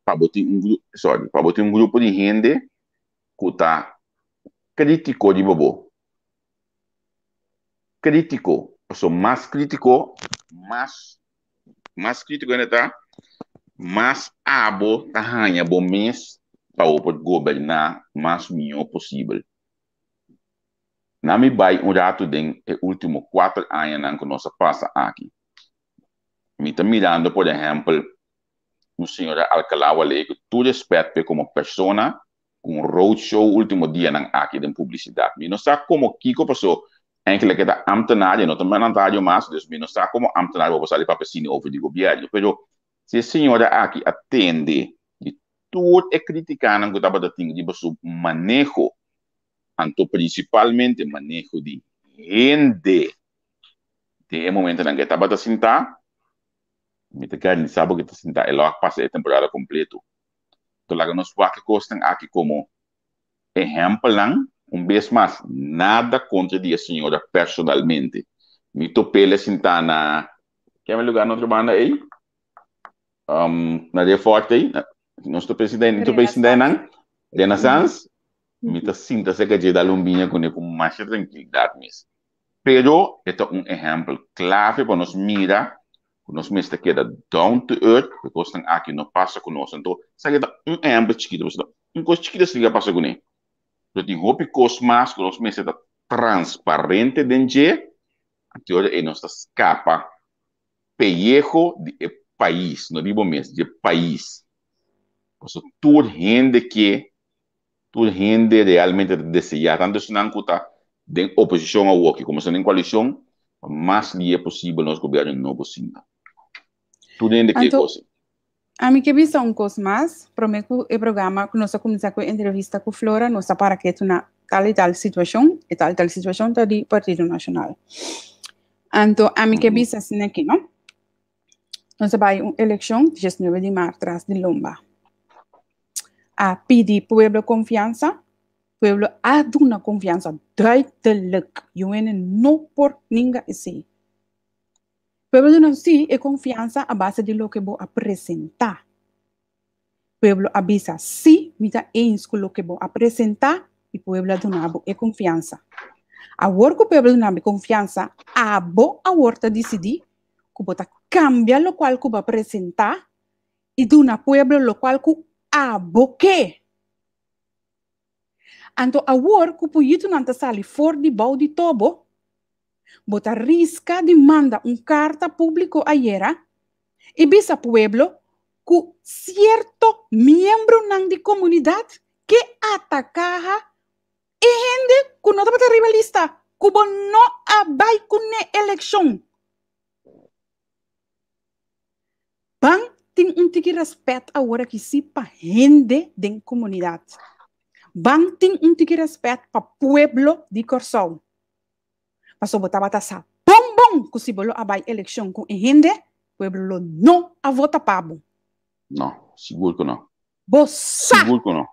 pa bo tin un gru, sorry, pa bo tin un grupo di hende ku ta krítiko riba bo. Krítiko, pasobra mas krítiko, mas mas krítiko hende ta, mas abo ta haña bo mes pa bo por goberná mas mihó posibel. Na mi bai un ratu den e último kuater añanan ku nos a pasa aki. Mi ta mirando por ehèmpel un señora Alcalá Waley ku tur respèt p'e komo persona ku un road show último dianan aki den publisidat. Mi no sa komo kiko paso enkele ke ta ámtenar e no ta mandatario mas dus mi no sa komo ámtenar bo por sali papia sini over di gobièrnu pero si e señora aki a tende di tur e kritikanan ku tabata tin riba su maneho anto prinsipalmente maneho di hende den e momentonan ku e tabata sintá, mi ta garantisa bo ku e ta sintá e lo a pasa e temporada kompleto. Anto laga nos wak e kosnan aki komo ehèmpelnan. Un bes mas, nada kontra di e señora personalmente. Mi top'el e sintá na, keme lugá na otro banda ei? Na de Forte ei. Nos top'el sintá, mi top'el sintá einan, Renaissance. Mi ta sinta serka dje dal un biña kuné ku masha trankilidat mes. Pero e ta un ehèmpel klave pa nos mira ku nos mester keda down to earth pa e kosnan aki no pasa ku nos. Anto, esaki ta un ehèmpel chikitu, pasobra un kos chikitu asina ke a pasa kuné. Pero tin hopi kos mas ku nos mester ta transparente den dje, anto ora ei nos ta skapa peyeho di e pais, no di bo mes, di e pais. Pasobra tur hende ke Tur hende realmente ta deseá, tantu esnan ku ta den oposishon awoki komo esnan den koalishon, pa mas lie posibel nos gobièrnu nobo sinta. Tur hende ke Anto, kos. ami ke bisa un kos mas, promé ku e programa ku nos a kuminsá ku e entrevista ku Flora, nos a para ketu na tal i tal situashon, e tal i tal situashon ta di Partido Nashonal. Anto, ami ke bisa asina aki, no? Nos a bai un elekshon diesnuebe di mart tras di lomba. A pidi pueblo konfiansa, pueblo a duna konfiansa duidelijk. Yu hende no por ninga esei. Pueblo duna sí e konfiansa a base di loke bo a presentá. Pueblo a bisa sí, mi ta eens ku loke bo a presentá i pueblo a duna bo e konfiansa. Awor ku pueblo a duna bo e konfiansa, abo awor ta disidí ku bo ta kambia lokual ku bo a presentá i duna pueblo lokual ku abo ke. Anto awor ku puyitunan ta sali for di bou di tobo, bo ta riska di manda un karta públiko ayera i bisa pueblo ku sierto miembronan di komunidat ke atakaha e hende ku no tabata riba lista ku bo no a bai kuné elekshon. Ban tin un tiki rèspèt awor aki sí pa hende den komunidat. Ban tin un tiki rèspèt pa pueblo di Kòrsou. Pasobra bo tabata sa bon bon ku si bo lo a bai elekshon ku e hende, pueblo lo no a vota pa bo. No, sigur ku no. Bo sa! Sigur ku no.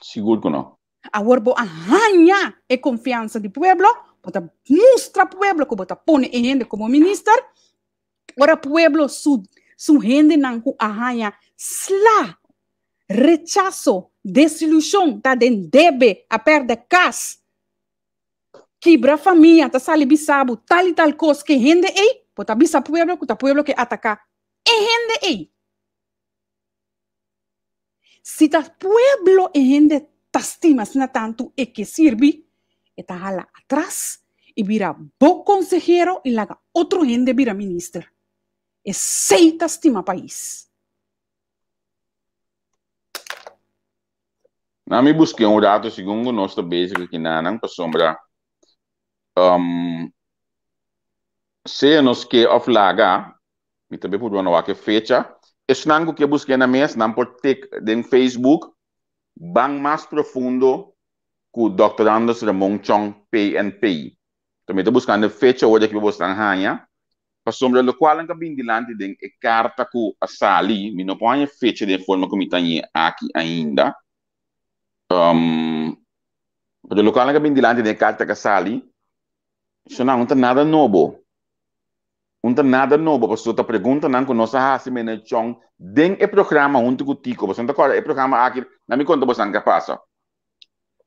Sigur ku no. Awor bo a haña e konfiansa di pueblo, bo ta mustra pueblo ku bo ta pone e hende komo minister. Ora pueblo su su hendenan ku a haña sla, rechaso, desilushon, ta den debe, a pèrdè kas, kibra famia, ta sali bisa bo tal i tal kos ke hende ei, bo ta bisa pueblo ku ta pueblo ke ataká e hende ei. Si ta pueblo e hende ta stima asina tantu e ke sirbi, e ta hala atras i bira bo konsehero i laga otro hende bira minister. Esei ta stima pais. Na mi busk'é un rato segun ku nos ta bezig aki nanan pasobra sea nos ke òf laga Mi ta bay purba no wak e fecha. Esnan ku ke busk'é na mes, nan por tik den Facebook Ban Mas Profundo ku Dòkter Anders Ramon Chong PNP. Enton mi ta buskando e fecha ora ki bosnan haña, pasobra lokual nan ka bin dilanti den e karta ku a sali, mi no por haña e fecha den e forma ku mi ta hañ'é aki ainda. Pero lokual nan ka bin dilanti den e karta ku a sali, esnan no ta nada nobo. Un ta nada nobo pasobra ta preguntanan ku nos a hasi Meneer Chong den e programa huntu ku Tico. Boso no ta kòrda e programa aki? Na mi konta boso ke a pasa.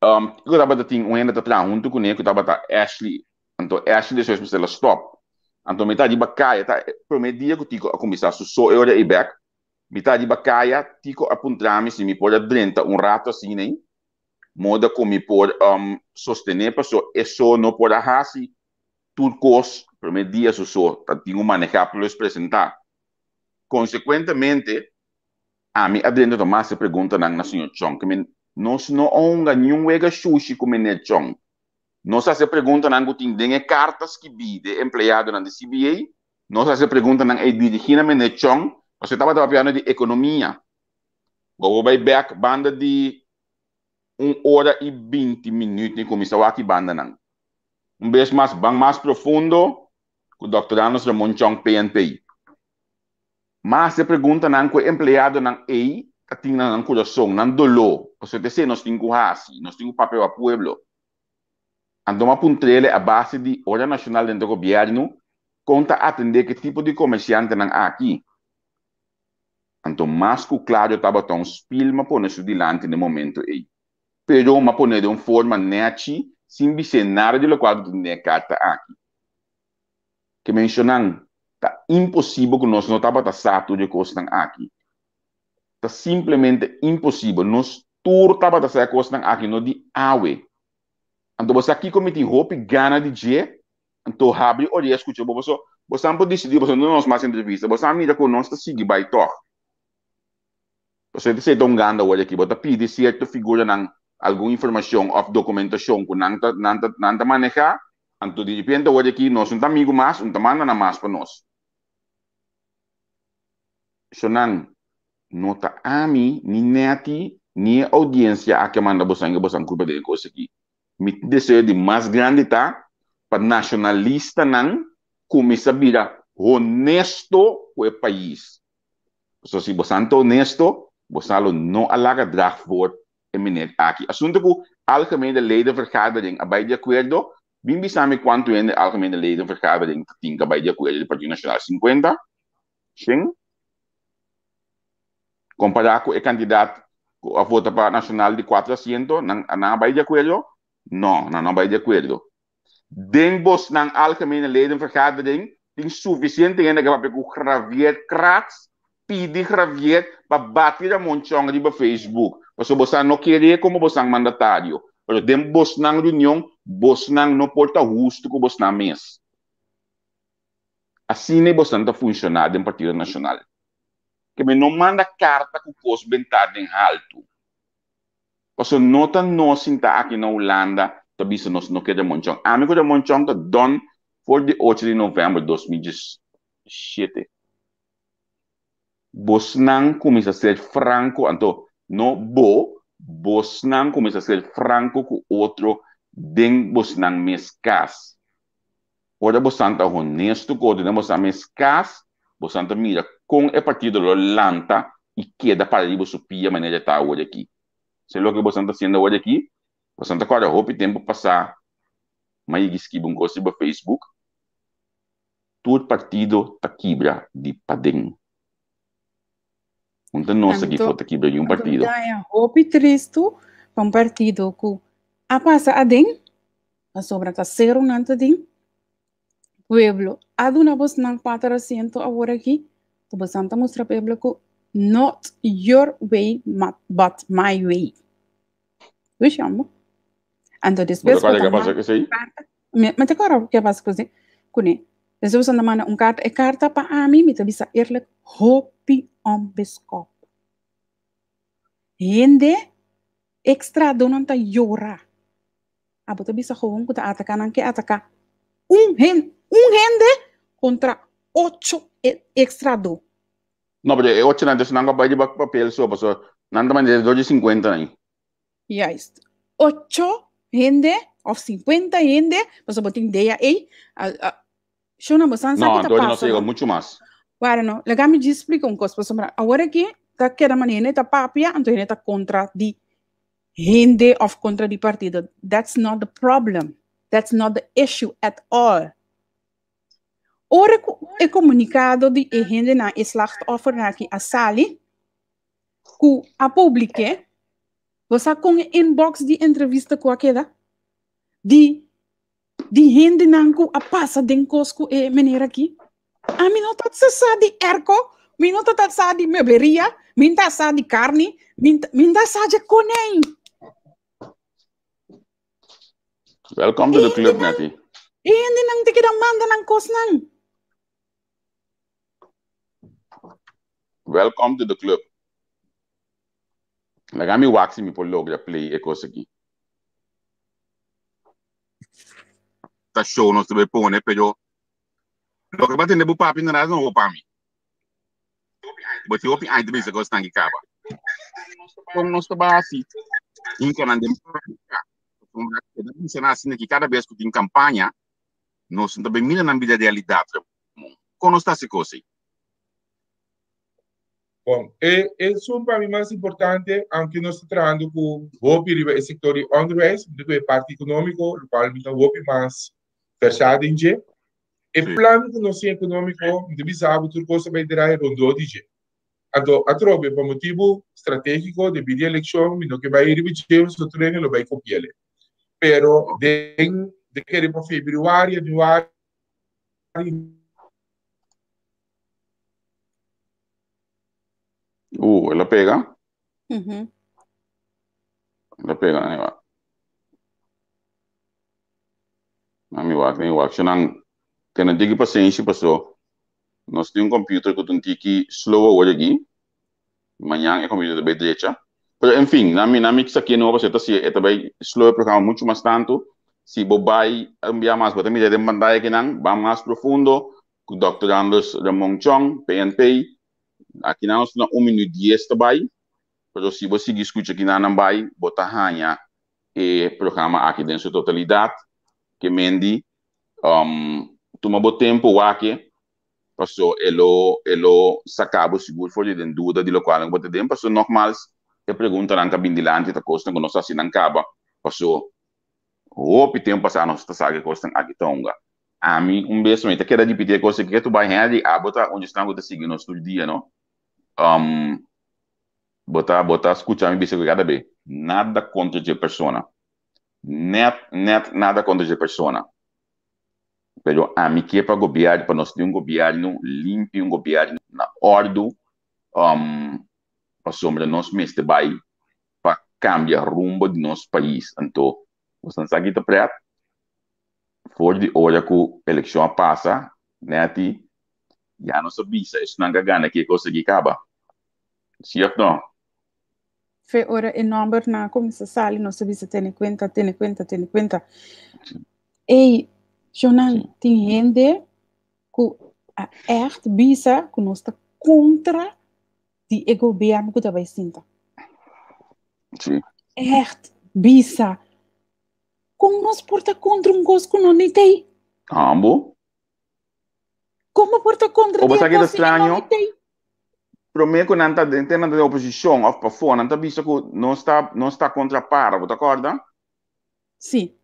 Tico tabata tin un hende ta traha huntu kuné ku tabata Ashley. Anto Ashley despues mester a stòp. Anto mi ta riba kaya, ta e promé dia ku Tico a kuminsá su so e ora ei bèk. Mi ta riba kaya, Tico a puntra mi si mi por a drenta un rato asina ei, moda ku mi por sostené pasobra e so no por a hasi Tur kos promé dia su so ta tin un manehá plus presentá. Konsekuentemente, ami a drenta ta mas e preguntanan na señor Chong. Ke men, nos no a hunga niun wega shushi ku meneer Chong. Nos a hasi e preguntanan ku tin den e karta skibí di e empleadonan di CBA. Nos a hasi e preguntanan ei dirigí na meneer Chong, pasobra e tabata papiando di ekonomia. Bo por bai bèk banda di un ora i binti minüt ni kuminsá wak e bandanan. Un bes mas ban mas profundo ku Dòkter Anders Ramon Chong PNP. Mas e preguntanan ku e empleadonan ei ta tin na nan kurason, nan doló, pasobra ta esei nos tin ku hasi, nos tin ku papia pa pueblo. Anto m'a puntr'el a base di Ora Nashonal dentro gobièrnu kon ta atendé ku e tipo di komersiantenan aki. Anto mas ku klaro tabata un spil m'a pone su dilanti na e momento ei. Pero m'a pon'é den un forma nèchi sin bis'é nada di lokual ku tin den e karta aki. Ke menshonan, ta imposibel ku nos no tabata sa tur e kosnan aki. Ta simplemente imposibel. Nos tur tabata sa e kosnan aki, no di awe. Anto bo sa kiko mi tin hopi gana di dje? Anto habri orea skucha bo, paso bosan por disidí, boso no duna nos mas entrevista, bosan a mira ku nos ta sigui bai tòg. Pasobra esei ta un ganda wòrdu aki. Bo ta pidi sierto figuranan algun informashon òf dokumentashon ku nan ta nan ta nan ta manehá, anto di repente wòrdu aki nos no ta amigu mas, no ta manda nan mas pa nos. So nan no ta ami, ni Netty, ni e oudiensia aki a manda bosan ke bosan kulpa den e kos aki. Mi deseo di mas grandi ta pa nashonalistanan kuminsá bira honesto ku e pais. Pasobra si bosan ta honesto, Bosnan lo no a laga drag voor e meneer aki. Asunto ku Algemene Ledenvergadering a bai di akuerdo, bin bisa mi kuantu hende Algemene Ledenvergadering ta tin ku a bai di akuerdo di Partido Nacional? 50? 100? Kompará ku e kantidat ku a vota pa Nacional di kuatro asiento, nan a bai di akuerdo? No, nan no a bai di akuerdo. Den bosnan Algemene Ledenvergadering tin sufisiente hende ke papia ku Javier Kratz, pidi Javier pa bati Ramon Chong riba Facebook, pasobra bosan no kere komo bosan mandatario, pero den bosnan reunion bosnan no por ta hustu ku bosnan mes. Asina bosnan ta funshoná den Partido Nashonal. Ke men no manda karta ku kos bentá den haltu. Pasobra no ta nos sinta aki na Hulanda ta bisa nos no ke Ramon Chong. Ami ku Ramon Chong ta done for di ocho di november 2017. Bosnan kuminsa ser franko, anto no bo, bosnan kuminsa ser franko ku otro den bosnan mes kas. Ora bosnan ta honesto ku otro den bosnan mes kas, bosnan ta mira kon e partido lo lanta i keda para riba su pia manera e ta awor aki. Se loke bosnan ta hasiendo awor aki, bosnan ta kòrda hopi tempu pasá m'a yegi skibi un kos riba Facebook, tur partido ta kibra di paden. Un ta nos aki Anto, for ta kibra di un anto mi partido. ta haña hopi tristu pa un partido ku a pasa aden, pasobra ta serunan ta den, pueblo a duna bosnan kuater asiento awor aki, ku bosan ta mustra pueblo ku not your way but my way. Wis jambo. Anto Bo despues ta bo kòrda ta ke a pasa manda ku esei? un karta. Mi ta kòrda ke a pasa ku esei, kuné. Despues bosan ta manda un karta. E karta pa ami, mi ta bisa eerlijk, hopi onbeskòp. Hende extradonan ta yora. Abo ta bisa gewoon ku ta ataká nan ke ataká un hen un hende kontra ocho extrado. No, pero e ocho nan nan a bai riba papel so, pasobra nan ta manda dor di 50 nan. Juist. Ocho hende of 50 hende, pasobra bo tin dea ei. Shona, bo san sa No, ki ta anto no pasa, se no? mucho mas. Bueno, no, laga mi djis splika un kos, pasobra awor aki ta keda manera hende ta papia, anto hende ta kontra di hende of kontra di partido. That's not the problem. That's not the issue at all. Ora ku e komunikado di e hendenan, e slachtoffernan aki a sali, ku a publik'é, bo sa kon e inbox di entrevista ku a keda? Di di hendenan ku a pasa den kos ku e meneer aki. Ami no ta sa di airco, mi no ta sa di mebleria, mi ta sa di karni, mi ta sa di konijn. Welcome to the club, Nettie. E hendenan te keda manda nan kosnan. Welcome to the club. Laga mi wak si mi por logra play e kos aki. Ta show nos ta bay pone, pero loke ba tende bo papi inderdaad no hopa mi. Bo tin hopi aña ta bisa kos tan ki kaba. Kon nos ta ba hasi hinka nan den práktika? Pasobra keda bisa nan asina ki kada bes ku tin kampaña nos no ta bay mira nan bida realidat, Ramon. Kon nos ta hasi kos ei? Bon, e esun pa mi mas importante, aunke nos ta trahando ku hopi riba e sektor di onderwijs, mi ta ku e parti ekonómiko, lokual mi ta hopi mas versá den dje. E plan ku nos tin ekonómiko, mi ta bisa bo tur kos ta bai drai rondó di dje. Anto, atrobe, pa motibu stratégiko, debí di elekshon, mi no ke bai riba dje, pasobra tur hende lo bai kopi'el. Pero den, den kere pa febrüari, yanüari, El a pega. El a pega, nani wak. Nami wak, nami wak. Shonan, tene tiki pasenshi paso nos tin un computer ku ta un tiki slow awor aki. Mañan e computer ta bai drecha. Pero en fin, nami nami sa ke no paso e ta si e ta bai slow e programa mucho mas tantu. Si bo bai un bia mas bo ta mira den pantaya kinan, ban mas profundo ku Dòkter Anders Ramon Chong, PNP. Akinan nos na un minuut dies ta bai, pero si bo sigui skucha kinan nan bai, bo ta haña e programa aki den su totalidat. Ke mendi, tuma bo tempu wak e. Paso e lo e lo saca bo sigur for di den duda di locual nan bo ta den. Paso nogmaals e preguntanan ka bin dilanti ta cosnan cu nos a haci nan caba. Paso hopi tempo pasa nos ta sa ke cosnan aki ta hunga. Ami un bes mi ta keda ripiti e cos aki ke tu bay Henry abo ta un di esnan cu ta sigui nos tur dia no. Bo ta bo ta scucha mi bisa cu cada be nada contra dje persona. Net net nada contra dje persona. Pero ami ke pa gobierno, pa nos tin un gobierno limpi, un gobierno na ordu, pasobra nos mester bai pa cambia rumbo di nos pais. Anto, boso sa ki ta pret? For di ora cu eleccion a pasa, neti, ya nos a bisa esnan cu a gana ki e cos aki caba. Si of no? Fe ora e nombernan a cuminsa sali, nos a bisa tene cuenta, tene cuenta, tene cuenta. Ey, Jonan, tin hende cu a echt bisa cu nos ta contra di e gobierno cu ta bay sinta. Echt bisa. Con nos por ta contra un cos cu no ni t'ey? Ambo. Con bo por ta contra O di bo e sa ki ta cos si e no straño? ni t'ey? Prome cu nan ta den te nan ta den oposicion of pafo, nan ta bisa cu nos ta nos ta contra para, bo ta corda? Sí.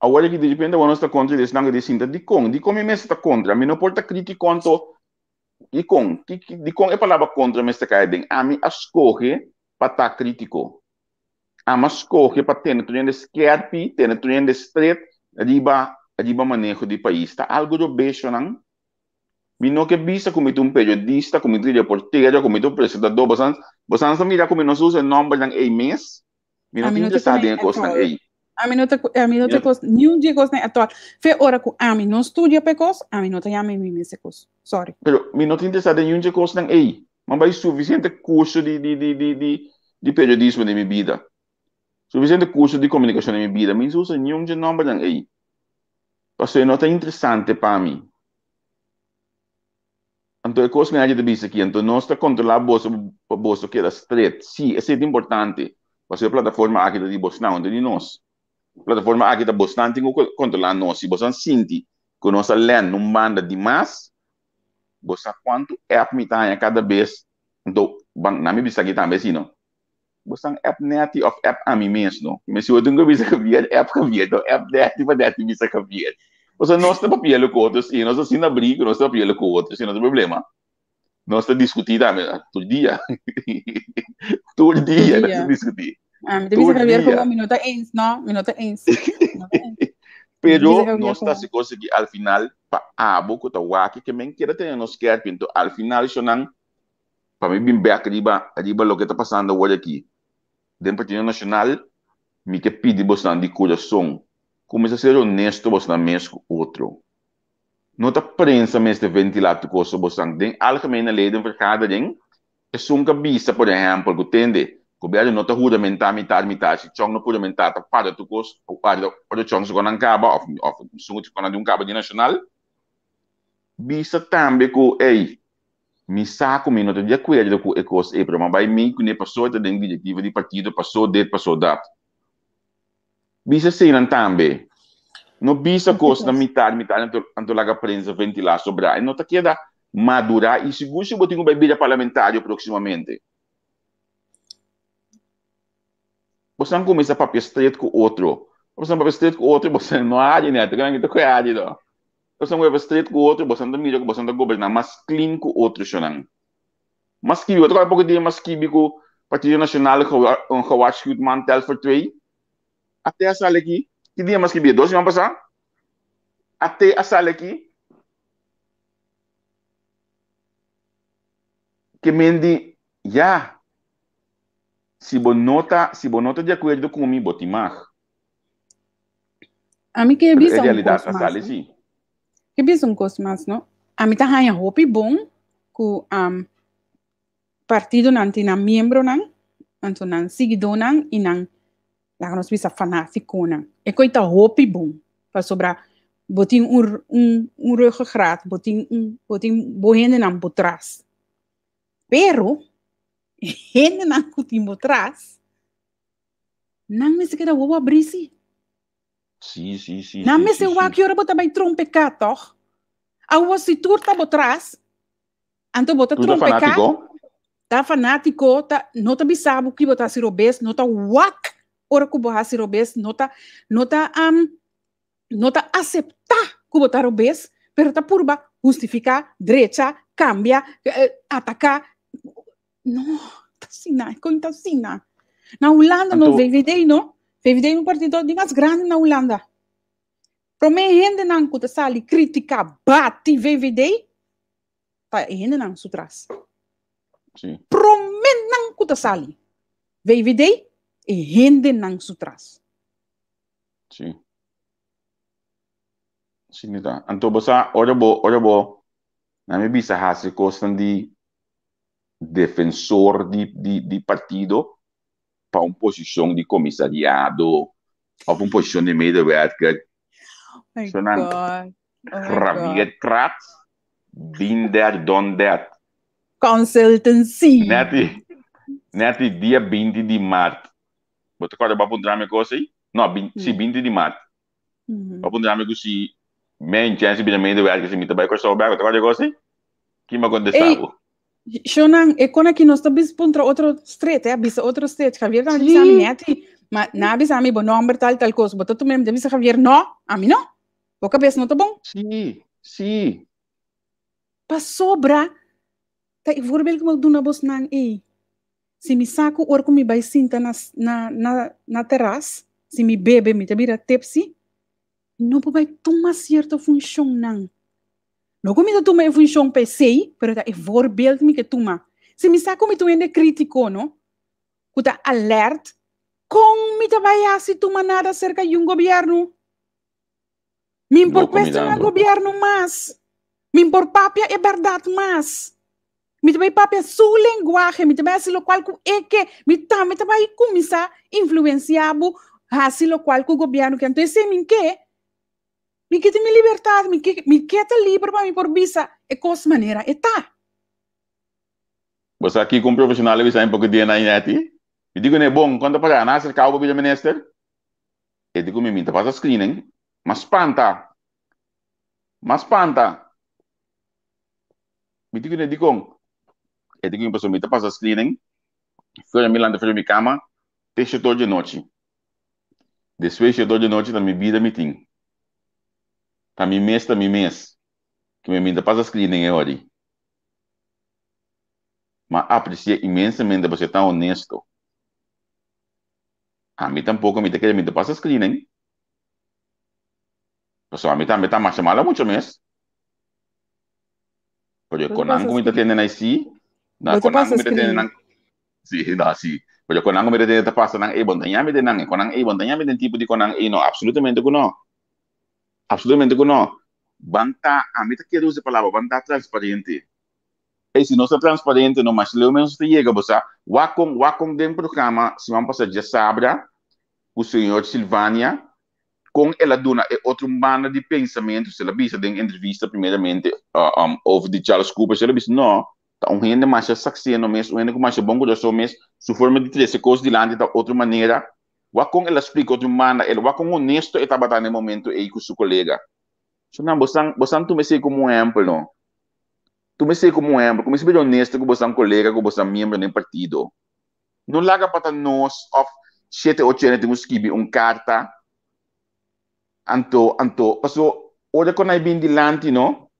Awor aki di repente awor nos ta contra di esnan cu di sinta dicon? Dicon mi mester ta contra? Mi no por ta critico anto dicon? Dicon e palabra contra mester cay aden? Ami a scoge pa ta critico. Ami a scoge pa tene tur hende skerpi, tene tur hende stret riba riba maneho di pais. Ta algo robeshonan. Mi no ke bisa ku mi ta un periodista, ku mi ta un reportero, ku mi ta un presentador. Bosan bosan sa mira ku mi no sa usa e nombernan ei mes. Mi no Ami ta no te interesá con den e kosnan at all. ei. Ami no te ami no Mi te no kos niun di e kosnan at all. Fe ora ku ami no studia pa e kos, ami no ta yama mi mes e kos. Sorry. Pero mi no ta interesá den niun di e kosnan ei. Mi a bai sufisiente kurso di di di di di di periodismo den mi bida. Sufisiente kurso di komunikashon den mi bida. Mi no sa usa niun di e nòmbernan ei. Pasobra e no ta interesante pa mi. Anto e kos mi ta bisa aki, anto nos ta kontrolá boso pa boso keda stret. Sí, esei ta importante, pasobra e plataforma aki ta di bosnan, no ta di nos. E plataforma aki ta bosnan tin ku kontrolá nos. Si bosnan sinti ku nos a lèn un banda dimas, bo sa kuantu app mi ta haña kada bes, anto ban nan mi bisa aki tambe asina. Bosnan app Netty òf app ami mes no. Mi si bo tin ku bisa Javier, app Javier, no app Netty pa Netty bisa Javier. Pasobra nos ta papia lo ku otro si, nos asina abrí ku nos ta papia lo ku otro si, no ta problema. Nos ta diskutí tambe tur dia. Tur dia nos ta diskutí. Ah, mi ta bisa Javier komo mi no ta eens, no, mi no ta eens. Pero nos ta hasi kos aki al final pa abo ku ta wak ke men keda tene nos skerpi. Enton al final eshonan Pa mi bin bek riba riba loke ta pasando awor aki den Partido Nacional, mi ke pidi bosnan di kurason, kuminsá ser honesto bosnan mes ku otro. No ta prensa mester ventilá tur kos so bosnan. Den Algemene Ledenvergadering, esun ka bisa, por ehèmpel, ku tende, gobièrnu no ta huramentá mitar mitar, si chòn no huramentá ta para tur kos, ora chòn su konan kaba òf òf esun ku konan di un kaba di Nacional, bisa tambe ku, ey, Mi sa ku mi no ta di akuerdo ku e kos ei, pero mi a bai mei kuné paso e ta den direktiva di partido, paso dit, paso dat. Bisa eseinan tambe. No bisa kos na mitar mitar anto anto laga prensa ventilá sobrá. E no ta keda madurá i sigur si bo tin ku bai bira parlamentario próksimamente. Bosan kuminsá papia stret ku otro. Bosan papia stret ku otro, bosan no a hari nèt. Kinan ki ta koe hari no? Bosan web stret ku otro, bosan ta mira ku bosan ta goberná mas clean ku otro shonnan. Mas skibi, bo ta kòrda poko dia mas skibi ku Partido Nacional een gewaarschuwd man telt voor twee? Ate a sali aki. Ki dia mas skibi? Dos siman pasá? Ate a sali aki. Ke men di, ya, si bo no ta, si bo no ta di akuerdo ku mi, bo tin mag. Ami ke Pero e bisa un realidad kos a mas, sali no? sí. Ke bisa un kos mas, no? Ami ta haña hopi bon ku um, partidonan tin nan miembronan, anto nan siguidónan i nan, laga nos bisa fanátikonan. E koi ta hopi bon, pasobra bo tin un, un, un ruggengraat, bo tin un, bo tin bo hendenan bo tras. Pero, e hendenan ku tin bo tras, Nan mester keda wowo abrí sí. Sí, sí, sí, Nan sí, mester sí, wak sí. ki ora bo ta bai trompeká, tòg? Awo si tur ta bo tras, anto bo ta Tur ta trompeká, fanátiko. ta fanátiko, ta, no ta bisa bo ki bo ta hasi robes, no ta wak ora ku bo hasi robes, no ta, no ta, um, no ta aseptá ku bo ta robes, pero ta purba hustifiká, drecha, kambia, eh, ataká. No, ta asina, e kon ta asina. Na Hulanda no, Anto, VVD no. VVD un partido di mas grandi na Hulanda. Promé hendenan ku ta sali kritiká bati VVD, ta e hendenan su tras. Sí. Promé nan ku ta sali VVD, e hendenan su tras. Sí. Sí, mi ta. Anto bo sa, ora bo, ora bo, na mi bisa hasi kosnan di defensor di, di, di partido pa un posishon di komisariado of un posishon di medewerker. My So nan, God. Oh my God. Javier Kratz, been there, done that. Consultancy. Neti, neti dia 20 di maart. Bo ta kòrda bo a puntra mi kos ei? No, bin, si, 20 di maart. Bo a puntra mi ku si mi chèns bira medewerker si mi ta bai Kòrsou bèk. Bo ta kòrda e kos ei? Kin bo a kontestá Ei, bo? Shonan, e kon aki nos ta bis puntra otro street, eh, bisa otro street. Javier tambe bisa mi Sí. neti, ma na bisa mi bo nomber tal tal kos. Bo ta tumem, mi ta bisa Javier, no, ami no. Bo kabes no ta bon. Sí, sí. Pasobra, ta e voorbeeld ku mi a duna bosnan ei. Si mi sa ku ora ku mi bai sinta na na na na teras, si mi bebe mi ta bira tipsy, mi no por bai tuma sierto funshonnan. No ku mi ta tuma e funshon pa esei, pero ta e voorbeeld mi ke tuma. Si mi sa ku mi ta un hende krítiko, no, ku ta alert, kon mi ta bai hasi tuma nada serka di un gobièrnu? Mi por Loko cuestiona mirando. gobierno mas. Mi por papia e berdad mas. Mi ta bai papia su lenguaje, mi ta bai hasi locual cu e ke. Mi tambe ta bai cuminsa influencia bo hasi locual cu gobierno ke. Anto esei mi ke. Mi ke tin mi libertad, mi ke, mi ke ta liber pa mi por bisa e cos manera e ta. Bo sa kiko un profesional a bisa mi poco dia na Ineti? Mi di cune, bon, con ta paga? Nan a acerca bo pa bira minister? E di cu mi, mi ta pasa screening, ma spanta, ma spanta. Mi di cune, dicon? E di cu mi, pasobra mi ta pasa screening, fuera mi lanta fuera mi cama, te shetor dje nochi. Despues shetor dje nochi ta mi bida mi tin. Ta mi mes ta mi mes. Cu mi mi ta pasa screening e ora. Ma aprecia inmensamente pasobra e tan honesto. Ami tampoco mi ta kere mi ta pasa screening. Pasobra ami tambe ta masha mala mucho mes. Pero Bo ta konan pasa ku mi ta screening. tende na si, na Bo ta konan ku pasa mi ta tende screening. nan, si, no, si. Pero konan ku mi ta tende ta pasa nan, ey, bon ta ñami den nan, e konan ey, bon ta ñami den tipo di konan ey, no, absolutamente ku no. Absolutamente ku no. Ban ta, ami ta kere usa e palabra, ban ta transparente. Ey, si nos ta transparente, no mas leu menos ta yega, bo sa. Wak kon, wak kon den programa siman pasa djasabra ku señor Silvania, kon el a duna e otro banda di pensamentu, si el a bisa den entrevista primeramente over di Charles Cooper, si el a bisa no, ta un hende masha sakseno mes, un hende ku masha bon kurason mes, su forma di trese kos dilanti ta otro manera. Wak kon el a splika otro banda, el wak kon honesto e tabata na e momento ey ku su kolega. So nan, bosan, bosan tuma esei komo un ehèmpel, no? Tuma esei komo un ehèmpel, kuminsá bira honesto ku bosan kolega, ku bosan miembro den partido. No laga pa ta nos òf shete ocho hende tin ku skibi un karta, anto, anto, paso ora ku nan e bin dilanti, no,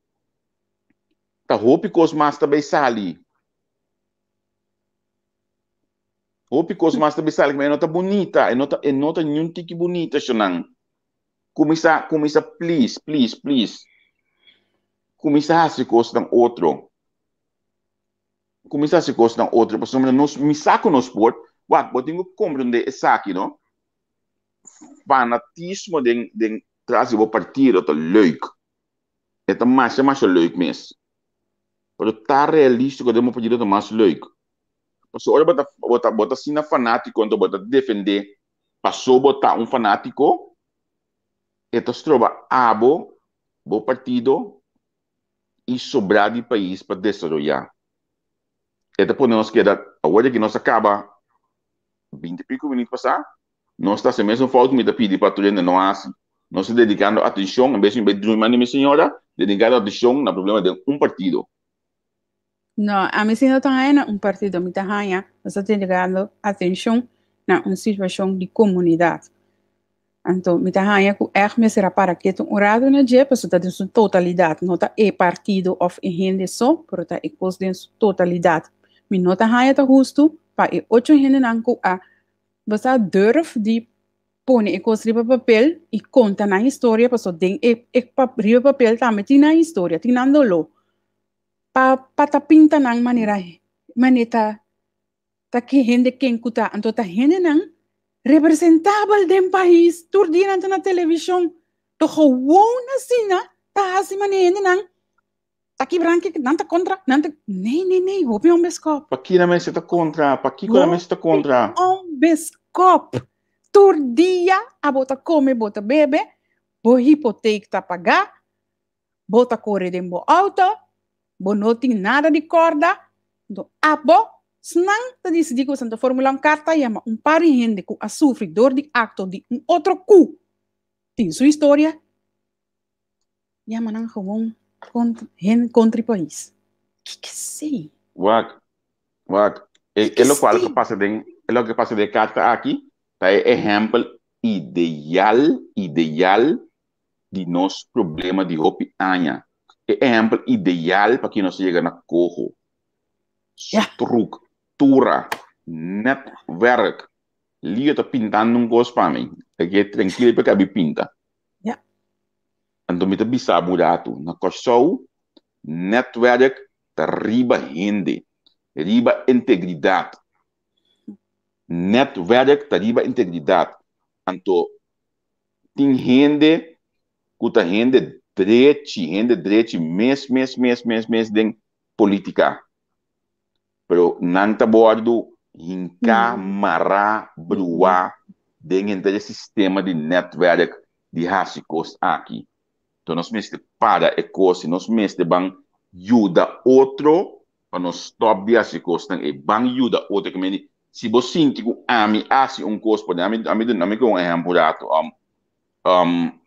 ta hopi kos mas ta bai sali. Hopi kos mas ta bai sali, ma e no ta bunita, e no ta, e no ta niun tiki bunita, shonnan. Kuminsá, kuminsá please, please, please. Kuminsá hasi kosnan otro. Kuminsá hasi kosnan otro pasobra nos, mi sa ku nos por, wak, bo tin ku komprendé esaki no. Fanatismo den den tras di bo partido ta leuk. E ta masha masha leuk mes. Pero ta realístiko den bo partido ta mas leuk. Pasobra ora bo ta bo ta bo ta asina fanátiko anto bo ta defendé Paso bo ta un fanátiko, e ta stroba abo, bo partido i sobrá di pais pa desaroyá. E ta pone nos keda, awor di aki nos a kaba binti piko minüt pasá, nos ta hasi e mesun fout ku mi ta pidi pa tur hende no hasi. Nos ta dedikando atenshon, en bes di mi bai drumi manda mi señora, Dedicado atenshon na problema den un partido. No, ami si no ta haña na un partido, mi ta haña nos ta dedicando atenshon na un situashon di komunidat. Anto mi ta haña ku ègt mester a para ketu un ratu na dje, pasobra ta den su totalidat, no ta e partido òf e hende so, pero ta e kos den su totalidat. Mi no ta haña ta hustu pa e ocho hendenan ku a bo sa durf di pone e kos riba papel i konta nan historia, pasobra den e e riba papel tambe tin nan historia, tin nan doló. Pa pa ta pinta nan manera manera ta ta ki hende ken ku ta anto ta hendenan representabel den pais tur dia nan ta na televishon to gewoon asina ta hasi manera hendenan ta kibran ki nan ta kontra nan ta nee nee nee hopi hombre skop. Paki nan mester ta kontra pakiko nan mester ta kontra. Hopi hombre skop tur dia abo ta kome bo ta bebe bo hipoteek ta paga Bo ta kore den bo auto, bo no tin nada di kòrda, nto abo snan ta disidí ku boso ta formulá un karta yama un par di hende ku a sufri dor di akto di un otro ku tin su historia, yama nan gewoon kontra hende kontra e pais. Kiko esei? Wak, wak, e Kiko e lokual ku esei? pasa den e loke pasa den e karta aki ta e ehèmpel ideal, ideal di nos problema di hopi aña. E ehempel ideal pa ki nos yega na koho. Struktura, netwerk. Lio ta pintando un kos pa mi. E ke trankil pa kabi pinta. Anto mi ta bisa bo un ratu, na Kòrsou netwerk ta riba hende, riba integridat. Netwerk ta riba integridat. Anto Tin hende ku ta hende drechi, hende drechi mes mes mes mes mes den politica. Pero nan ta wordu hinká, mará, bruá den henter e sistema di netwerk di hasi kos aki. Enton nos mester para e kos i nos mester ban yuda otro pa nos stop di hasi kosnan ei. Ban yuda otro. Ke mende si bo sinti ku ami hasi un kos por ami ami duna mi un ehempel rato um um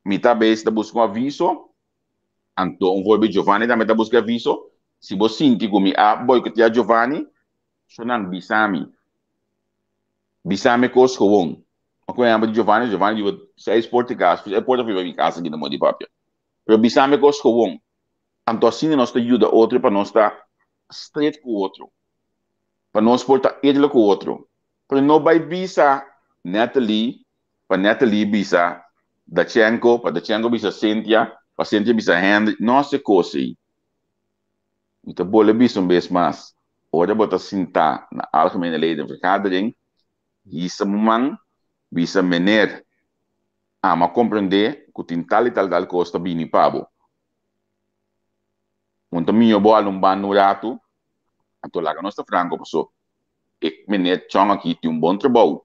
mi ta bes ta buska un aviso anto un voorbeeld Giovanni tambe ta buska aviso si bo sinti ku mi a boikotea Giovanni so nan bisa mi bisa mi kos gewoon un ehempel di Giovanni Giovanni di seis por ti kas e por ta viva mi kas aki na modo di papia pero bisa mi kos gewoon anto asina nos ta yuda otro pa nos ta straight ku otro pa nos por ta eerlijk ku otro. Pero no bai bisa Natalie, pa Natalie bisa Dachenko, pa Dachenko bisa Cynthia, pa Cynthia bisa Henry. No hasi kos ei. Mi ta bolbe bisa un bes mas, ora bo ta sintá na Algemene Ledenvergadering, hisa bo man, bisa meneer, amo a komprendé ku tin tal i tal tal kos ta bini pa bo. Un ta miño bo al un banda un ratu, anto laga nos ta franco paso e meneer Chong aki tin un bon trabou.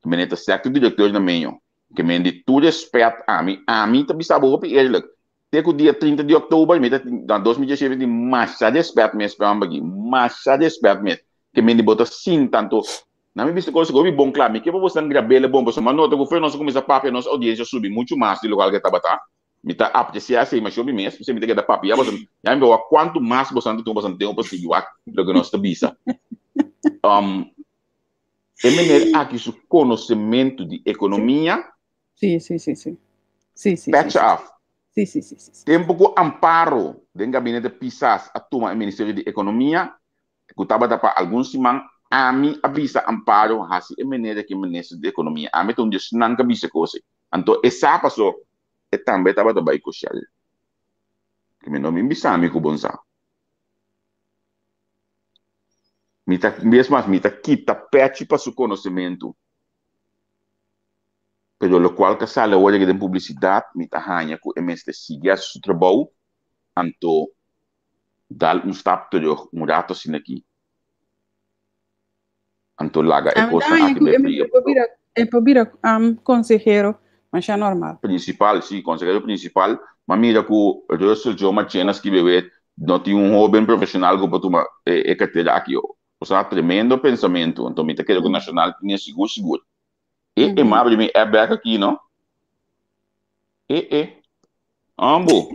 E meneer ta sector directeur na meño. Ke men di tur respet ami, ami ta bisa bo hopi eerlijk, te ku dia 30 di oktober mi ta tin, na 2017 tin masha respet mes pa e homber aki, masha respet mes. Ke men di bo ta sinta anto na mi bisa kos hopi bon kla, mi ke pa boso nan grab'el bon pasobra mi a nota ku for nos a kuminsa papia nos audiencia a subi muchu mas di lokual ke tabata. Mi ta apreciá esei masha hopi mes, p'esei mi ta keda papia boso, ya mi por wak kuantu mas boso ta tuma boso tempu pa sigui wak loke nos ta bisa. Um, e meneer aki su konosementu di ekonomia Sí, sí, sí, sí. Sí, sí, sí, pècha sí. af. Sí, sí, sí, sí, sí. Tempu ku Amparo den gabinete Pisas a tuma e ministerio di ekonomia, ku tabata pa algun siman, ami a bisa Amparo hasi e meneer aki minister di ekonomia. Ami ta un di esnan ku a bisa e kos ei. Anto e sa paso e tambe tabata bai ku Shell. I mi no bin bisa mi ku bon sa. Mi ta, bes mas, mi ta kita pechi pa su konosementu. Pero lokual ka sali awor den publisidat, mi ta haña ku e mester sigui hasi su trabou, anto dal un stap terug un rato asina aki. Anto laga e Ah, kosnan dai, aki ku bai e fria. por bira, e por bira um, consejero, masha normal. Principal, sí, consejero principal. Ma mira ku Russell Joe Marchena skibi wet, no tin un hoben profesional ku por tuma e, e cartera aki. O sea, tremendo pensamentu. Anto mi ta kere ku Nacional tin e sigur sigur. E, e, ma abri mi app back aki, no? E, e. Ambo.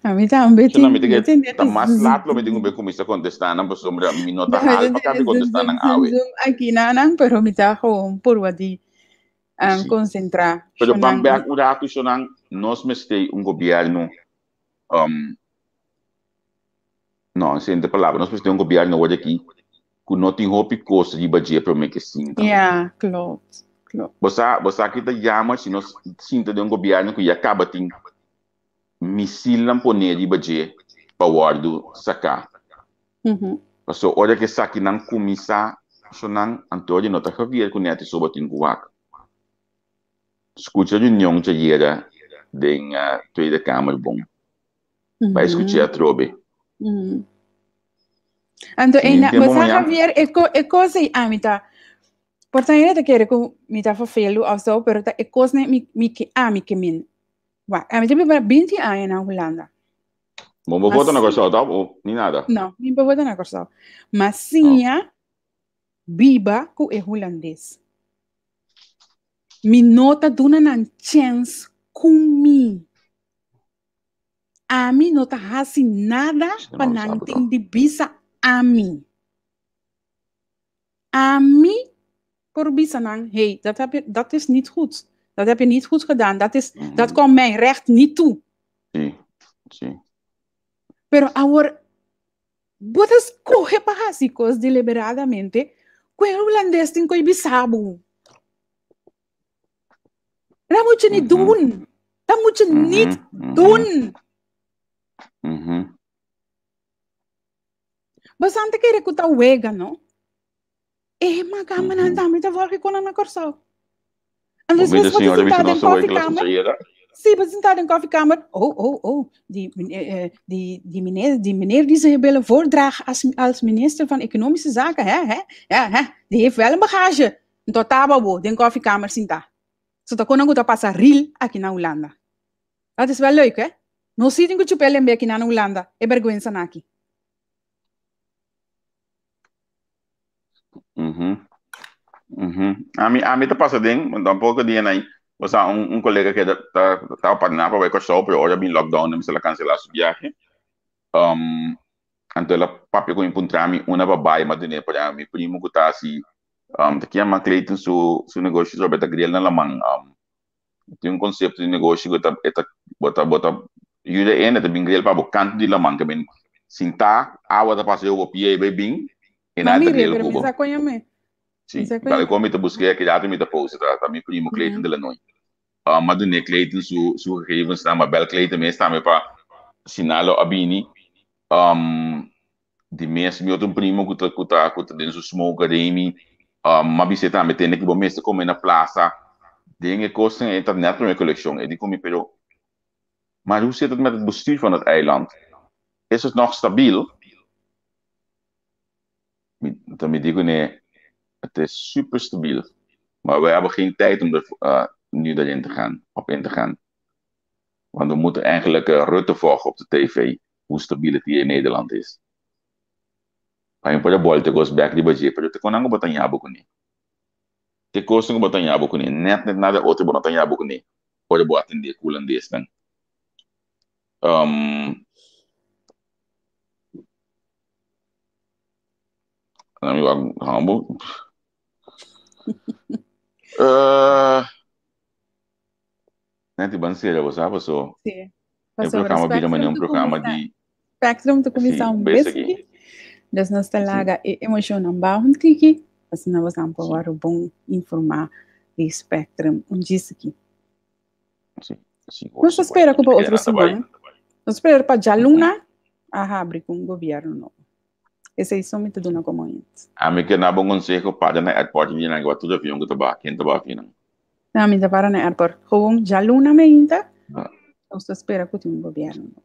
A mi tambe Shona, mi tin, te mi ke tin net ta mas zoom. laat lo mi tin ku be kuminsá kontestá nan pasobra mi no ta Mi hal tin pa kabi net kontestá zoom, nan zoom, awe. zoom aki na nan, pero mi ta gewoon purba di um, Sí. konsentrá. Pero ban Shonan, bèk un ratu, shonan, nos mester un gobièrnu, um, no, siguiente palabra, nos mester un gobièrnu awor aki ku no tin hopi kos riba dje promé ke sinta. Ja, klopt, klopt. Bo sa, bo sa ki ta jammer si nos sinta den un gobièrnu ku ya kaba tin misilnan poné riba dje pa wòrdu saká. Pasobra ora ku esakinan kuminsá sonan, anto di no ta Javier ku Netty so bo tin ku wak. Skucha reunion djayera den Tweede Kamer bon. Bai skuch'é atrobe. Anto Si mi eina, tempu bo sa mañan. Javier, e ko e kos ei ami ta, por ta hende ta kere ku mi ta vervelu of so, pero ta e kos nei mi mi ke ami ke min. Wak, ami ta biba 20 aña na Hulanda. Bo bo Ma vota na si, Kòrsou tòg o ni nada? no, mi bo vota na Kòrsou. Ma Oh. siña biba ku e hulandes. Mi no ta duna nan chèns ku mi. Ami no ta hasi nada Shi pa no nan sabi tin tòg. di bisa ami. Ami por bisa nan, hey, dat heb je, dat is niet goed. Dat heb je niet goed gedaan. Dat is, dat komt mijn recht niet toe. Sí, sí. Pero awor, bo ta scoge pa hasi cos deliberadamente, cu e hulandes tin cu e bisa bo. Dat moet je niet doen. Dat moet je niet doen. Bosan ta kere ku ta wega, no? E makamanan tambe ta volge kon na Kòrsou. En dus Bo bos mira, bo ta señora, sintá bisa den nos ta wega la koffiekamer. suceda. Sí, bo sintá den koffiekamer. Oh, oh, oh. Die, eh, die, die, meneer, die meneer die ze willen voordragen als, als minister van Economische Zaken, hè, hè? Ja, hè? Die heeft wel een bagage. Nto taba bo, den koffiekamer sintá. So ta konan ku ta pasa ril aki na Hulanda. Dat is wel leuk, hè? No si tin ku chupa e lembe aki na Hulanda, e bergwensa na aki. Mhm. Mhm. Ami, ami ta pasa den, want tampoco dia nai. O sea, un, un colega que ta, ta, ta pa napa bij Kòrsou, pero ora bin lockdown, dan mester la cancela su viaje. Um, anto el a papia ku mi puntra mi una pa bai, ma dun'é por mi primo ku ta hasi, um, ta kier ma Clayton su, su negoshi sobre ta grill na laman. Um, tin un concepto di negoshi ku ta, e ta, bo ta, bo ta yuda hende ta bin grill pa bo kantu di laman, ke bin sintá, awa ta pasa riba bo pia i bai bin, e Ma nan ta mire, grill pero ku mi bo. sa koña me. Sí, Mi sa dale koña. kon mi ta busk'é aki rato mi ta post, ta, ta mi primo Clayton Mhm. de Lanoy. Um, ma dun'é Clayton su, su gegevensnan, ma bel Clayton mes tambe pa si nan lo a bini. Um, di mes mi otro primo ku ta, ku ta, ku ta den su smoker Remy, um, ma bis'é tambe tende ku bo mester kome na plaza. Den e kosnan e ta net prome kolekshon. E di ku mi, pero, maar hoe zit het met het bestuur van het eiland? Is het nog stabiel? Mi, ta mi di kuné, het is super stabiel. Maar we hebben geen tijd om er nu daarin te gaan, op in te gaan. Want we moeten eigenlijk Rutte volgen op de tv, hoe stabiel het hier in Nederland is. Pa mi por a bolta kos bek riba dje, pero te kon bo ta ñabo kuné. Te kos ku bo ta ñabo kuné, net net nada otro bo no ta ñabo kuné, ora bo atendé ku hulandesnan. Um, mi wak hambo. Net ban seria, bo sa, paso. Sí. E Pasobra programa bira manera Spectrum un te programa kuminsá, di Spectrum te kuminsá Sí, un bes aki. beski. Dus nos ta Sí. laga e emoshonnan baho un tiki, asina bosan por Sí. wòrdu bon informá di Spectrum un djisiki. Sí, sí, Nos ta spera ku pa otro Nan ta bai. siman, nos spera pa djaluna a habri ku un gobièrnu nobo. Esei so mi ta duna komo hint. Ami ke na bo un konseho, para na airport i nan ku tur avion ku ta baha, ken ta baha avinan? No, mi ta para na airport. Gewoon djaluna meinta, Ah. nos ta spera ku tin un gobièrnu nobo.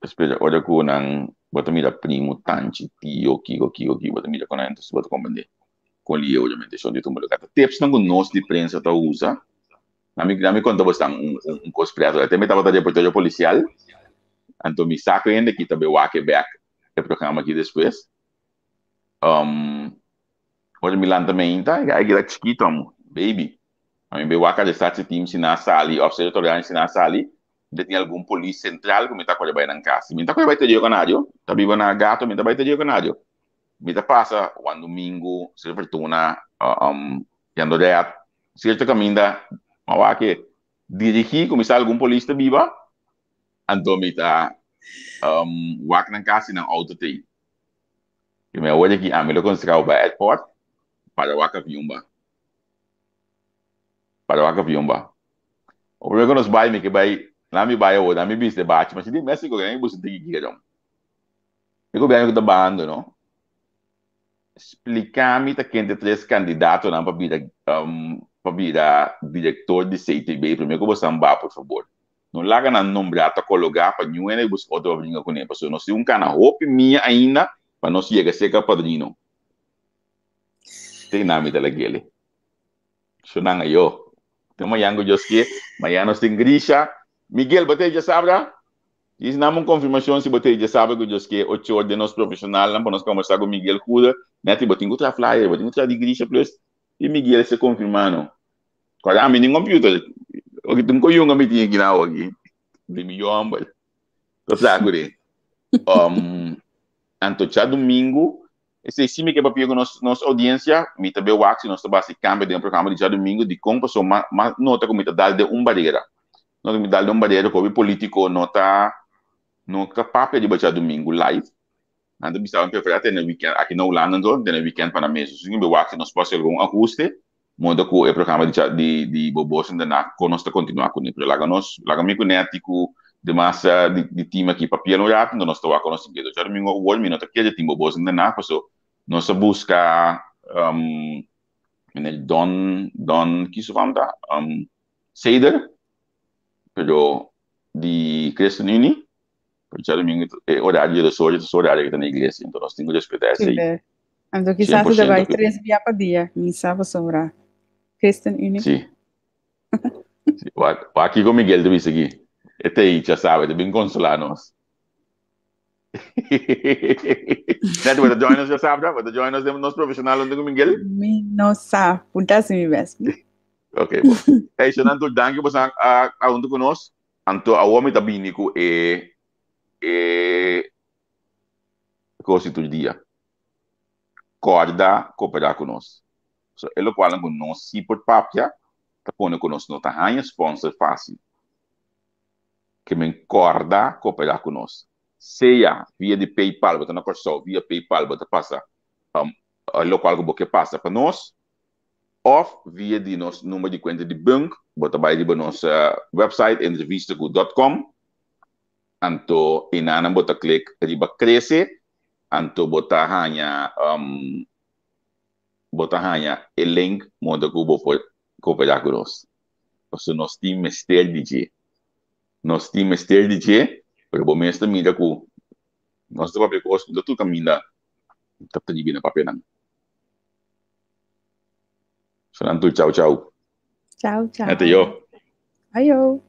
Spera ora ku nan bo ta mira primo, tanchi, tio, kiko, kiko, kiko, bo ta mira ku nan entonces bo ta komprende kon lieu obviamente shon di tumba lugar. Ta tipsnan ku nos di prensa ta usa. Ami ami konta bo esnan un un un kos preto. Te mi tabata reportero polisial, anto mi sa ku hende ki ta bai wak e bek e programa aki despues. Um, ora mi lanta meinta, e gai keda chikito amo, baby. Ami bai wak arestá si team si nan a sali, òf si e otoridatnan si nan a sali. Mi tin algun polis sentral ku mi ta kore bai nan kas. Mi ta kore bai te Rio Canario, ta biba na Gato, mi ta bai te Rio Canario. Mi ta pasa Juan Domingo, Sra. Fortuna, Yando Red, sierto kaminda, mi a wak e dirigí ku mi sa algun polis ta biba, anto mi ta wak nan kas si nan outo ta ei. I mi a wor aki ami lo konsiderá bo bai airport para wak avion ba. Para wak avion ba. O primer ku nos bai mi ke bai, nan mi bai awor, nan mi bista e bachi, ma si di Mexico ke nan mi buska tiki kiko djom. E gobierno ku ta bahando no, splika mi ta kende tres kandidatonan pa bira pa bira direktor di CTB primer ku boso ba por fabor. No laga nan nombrá ta kologá pa niun hende buska otro pa bringa kuné pasobra nos tin un kana hopi mia ainda pa nos yega serka padrino. Te nan mi ta lag'ele. Su nan ayo. Te mañan ku Dios ke, mañan nos tin Grisha. Miguel, bo ta e djasabra? Djis nan un konfirmashon si bo ta e djasabra ku Dios ke, ocho or den nos profeshonalnan pa nos kombersá ku Miguel Goede. Nèt bo tin ku traha flyer, bo tin ku traha di Grisha plus. I Miguel se konfirmá no. Kòrda ami tin computer. Oki tin koyunga mi tin aki na awoki. Di mi yòmber. Ta sa ku de. Um, anto djadumingu, esei si mi ke papia ku nos nos audiencia, mi ta be wak si nos ta basi kambia den programa di djadumingu, dikon pasobra ma ma nota ku mi ta dal den un barera. Nota ku mi dal den un barera ku hopi politiko no ta no ta papia riba djadumingu live. Nan ta bisa mi preferá tene weekend aki na Hulanda anto tene weekend pa nan mes. Nos tin ke be wak si nos por hasi algun ahuste moda ku e programa di di di Bobo's in the Nacht kon nos ta kontinuá kuné. Pero laga nos laga mi ku Netty ku demas di di team aki papia un rato enton nos ta wak kon nos tin ke. Djadumingu awor mi no ta kere tin Bobo's in the Nacht paso nos a buska meneer Don Don ki su fam ta? Seder pero di ChristenUnie pero djadumingu e orario di dos ora ta su orario ke ta na iglesia enton nos tin ku respetá esei. Anto kisas e ta bai tres bia pa dia misa pasobra ChristenUnie. Si. Si. Wak, wak kiko Miguel ta bisa aki. E ta ei djasabe, ta bin konsolá nos. Neti, bo ta join nos djasabra? Bo ta join nos den nos profesional huntu ku Miguel? Mi no sa. Punta hasi mi bes. Ok, bo. Hey, Shonan tur danki boso a, a huntu ku nos. Anto awor mi ta bini ku e e kos di tur dia. Kòrda koperá ku nos. So e lokualnan ku nos si por papia ta pone ku nos no ta haña sponsor fásil. Ke men kòrda koperá ku nos. Sea via di PayPal, bo ta na Kòrsou, via PayPal bo ta pasa e lokual ku bo ke pasa pa nos, òf via di nos number di kuenta di bunk, bo ta bai riba nos website entrevistaku dòt kòm, anto enanan bo ta klik riba krese, anto bo ta haña bo ta haña e link moda ku bo por kooperá ku nos. Pasobra nos tin mester di dje. Nos tin mester di dje, pero bo mes ta mira ku nos ta papia kos ku ta tur kaminda ta tribi na papianan. Sonan tur chau chau. Chau chau. Nete yo. Ayo.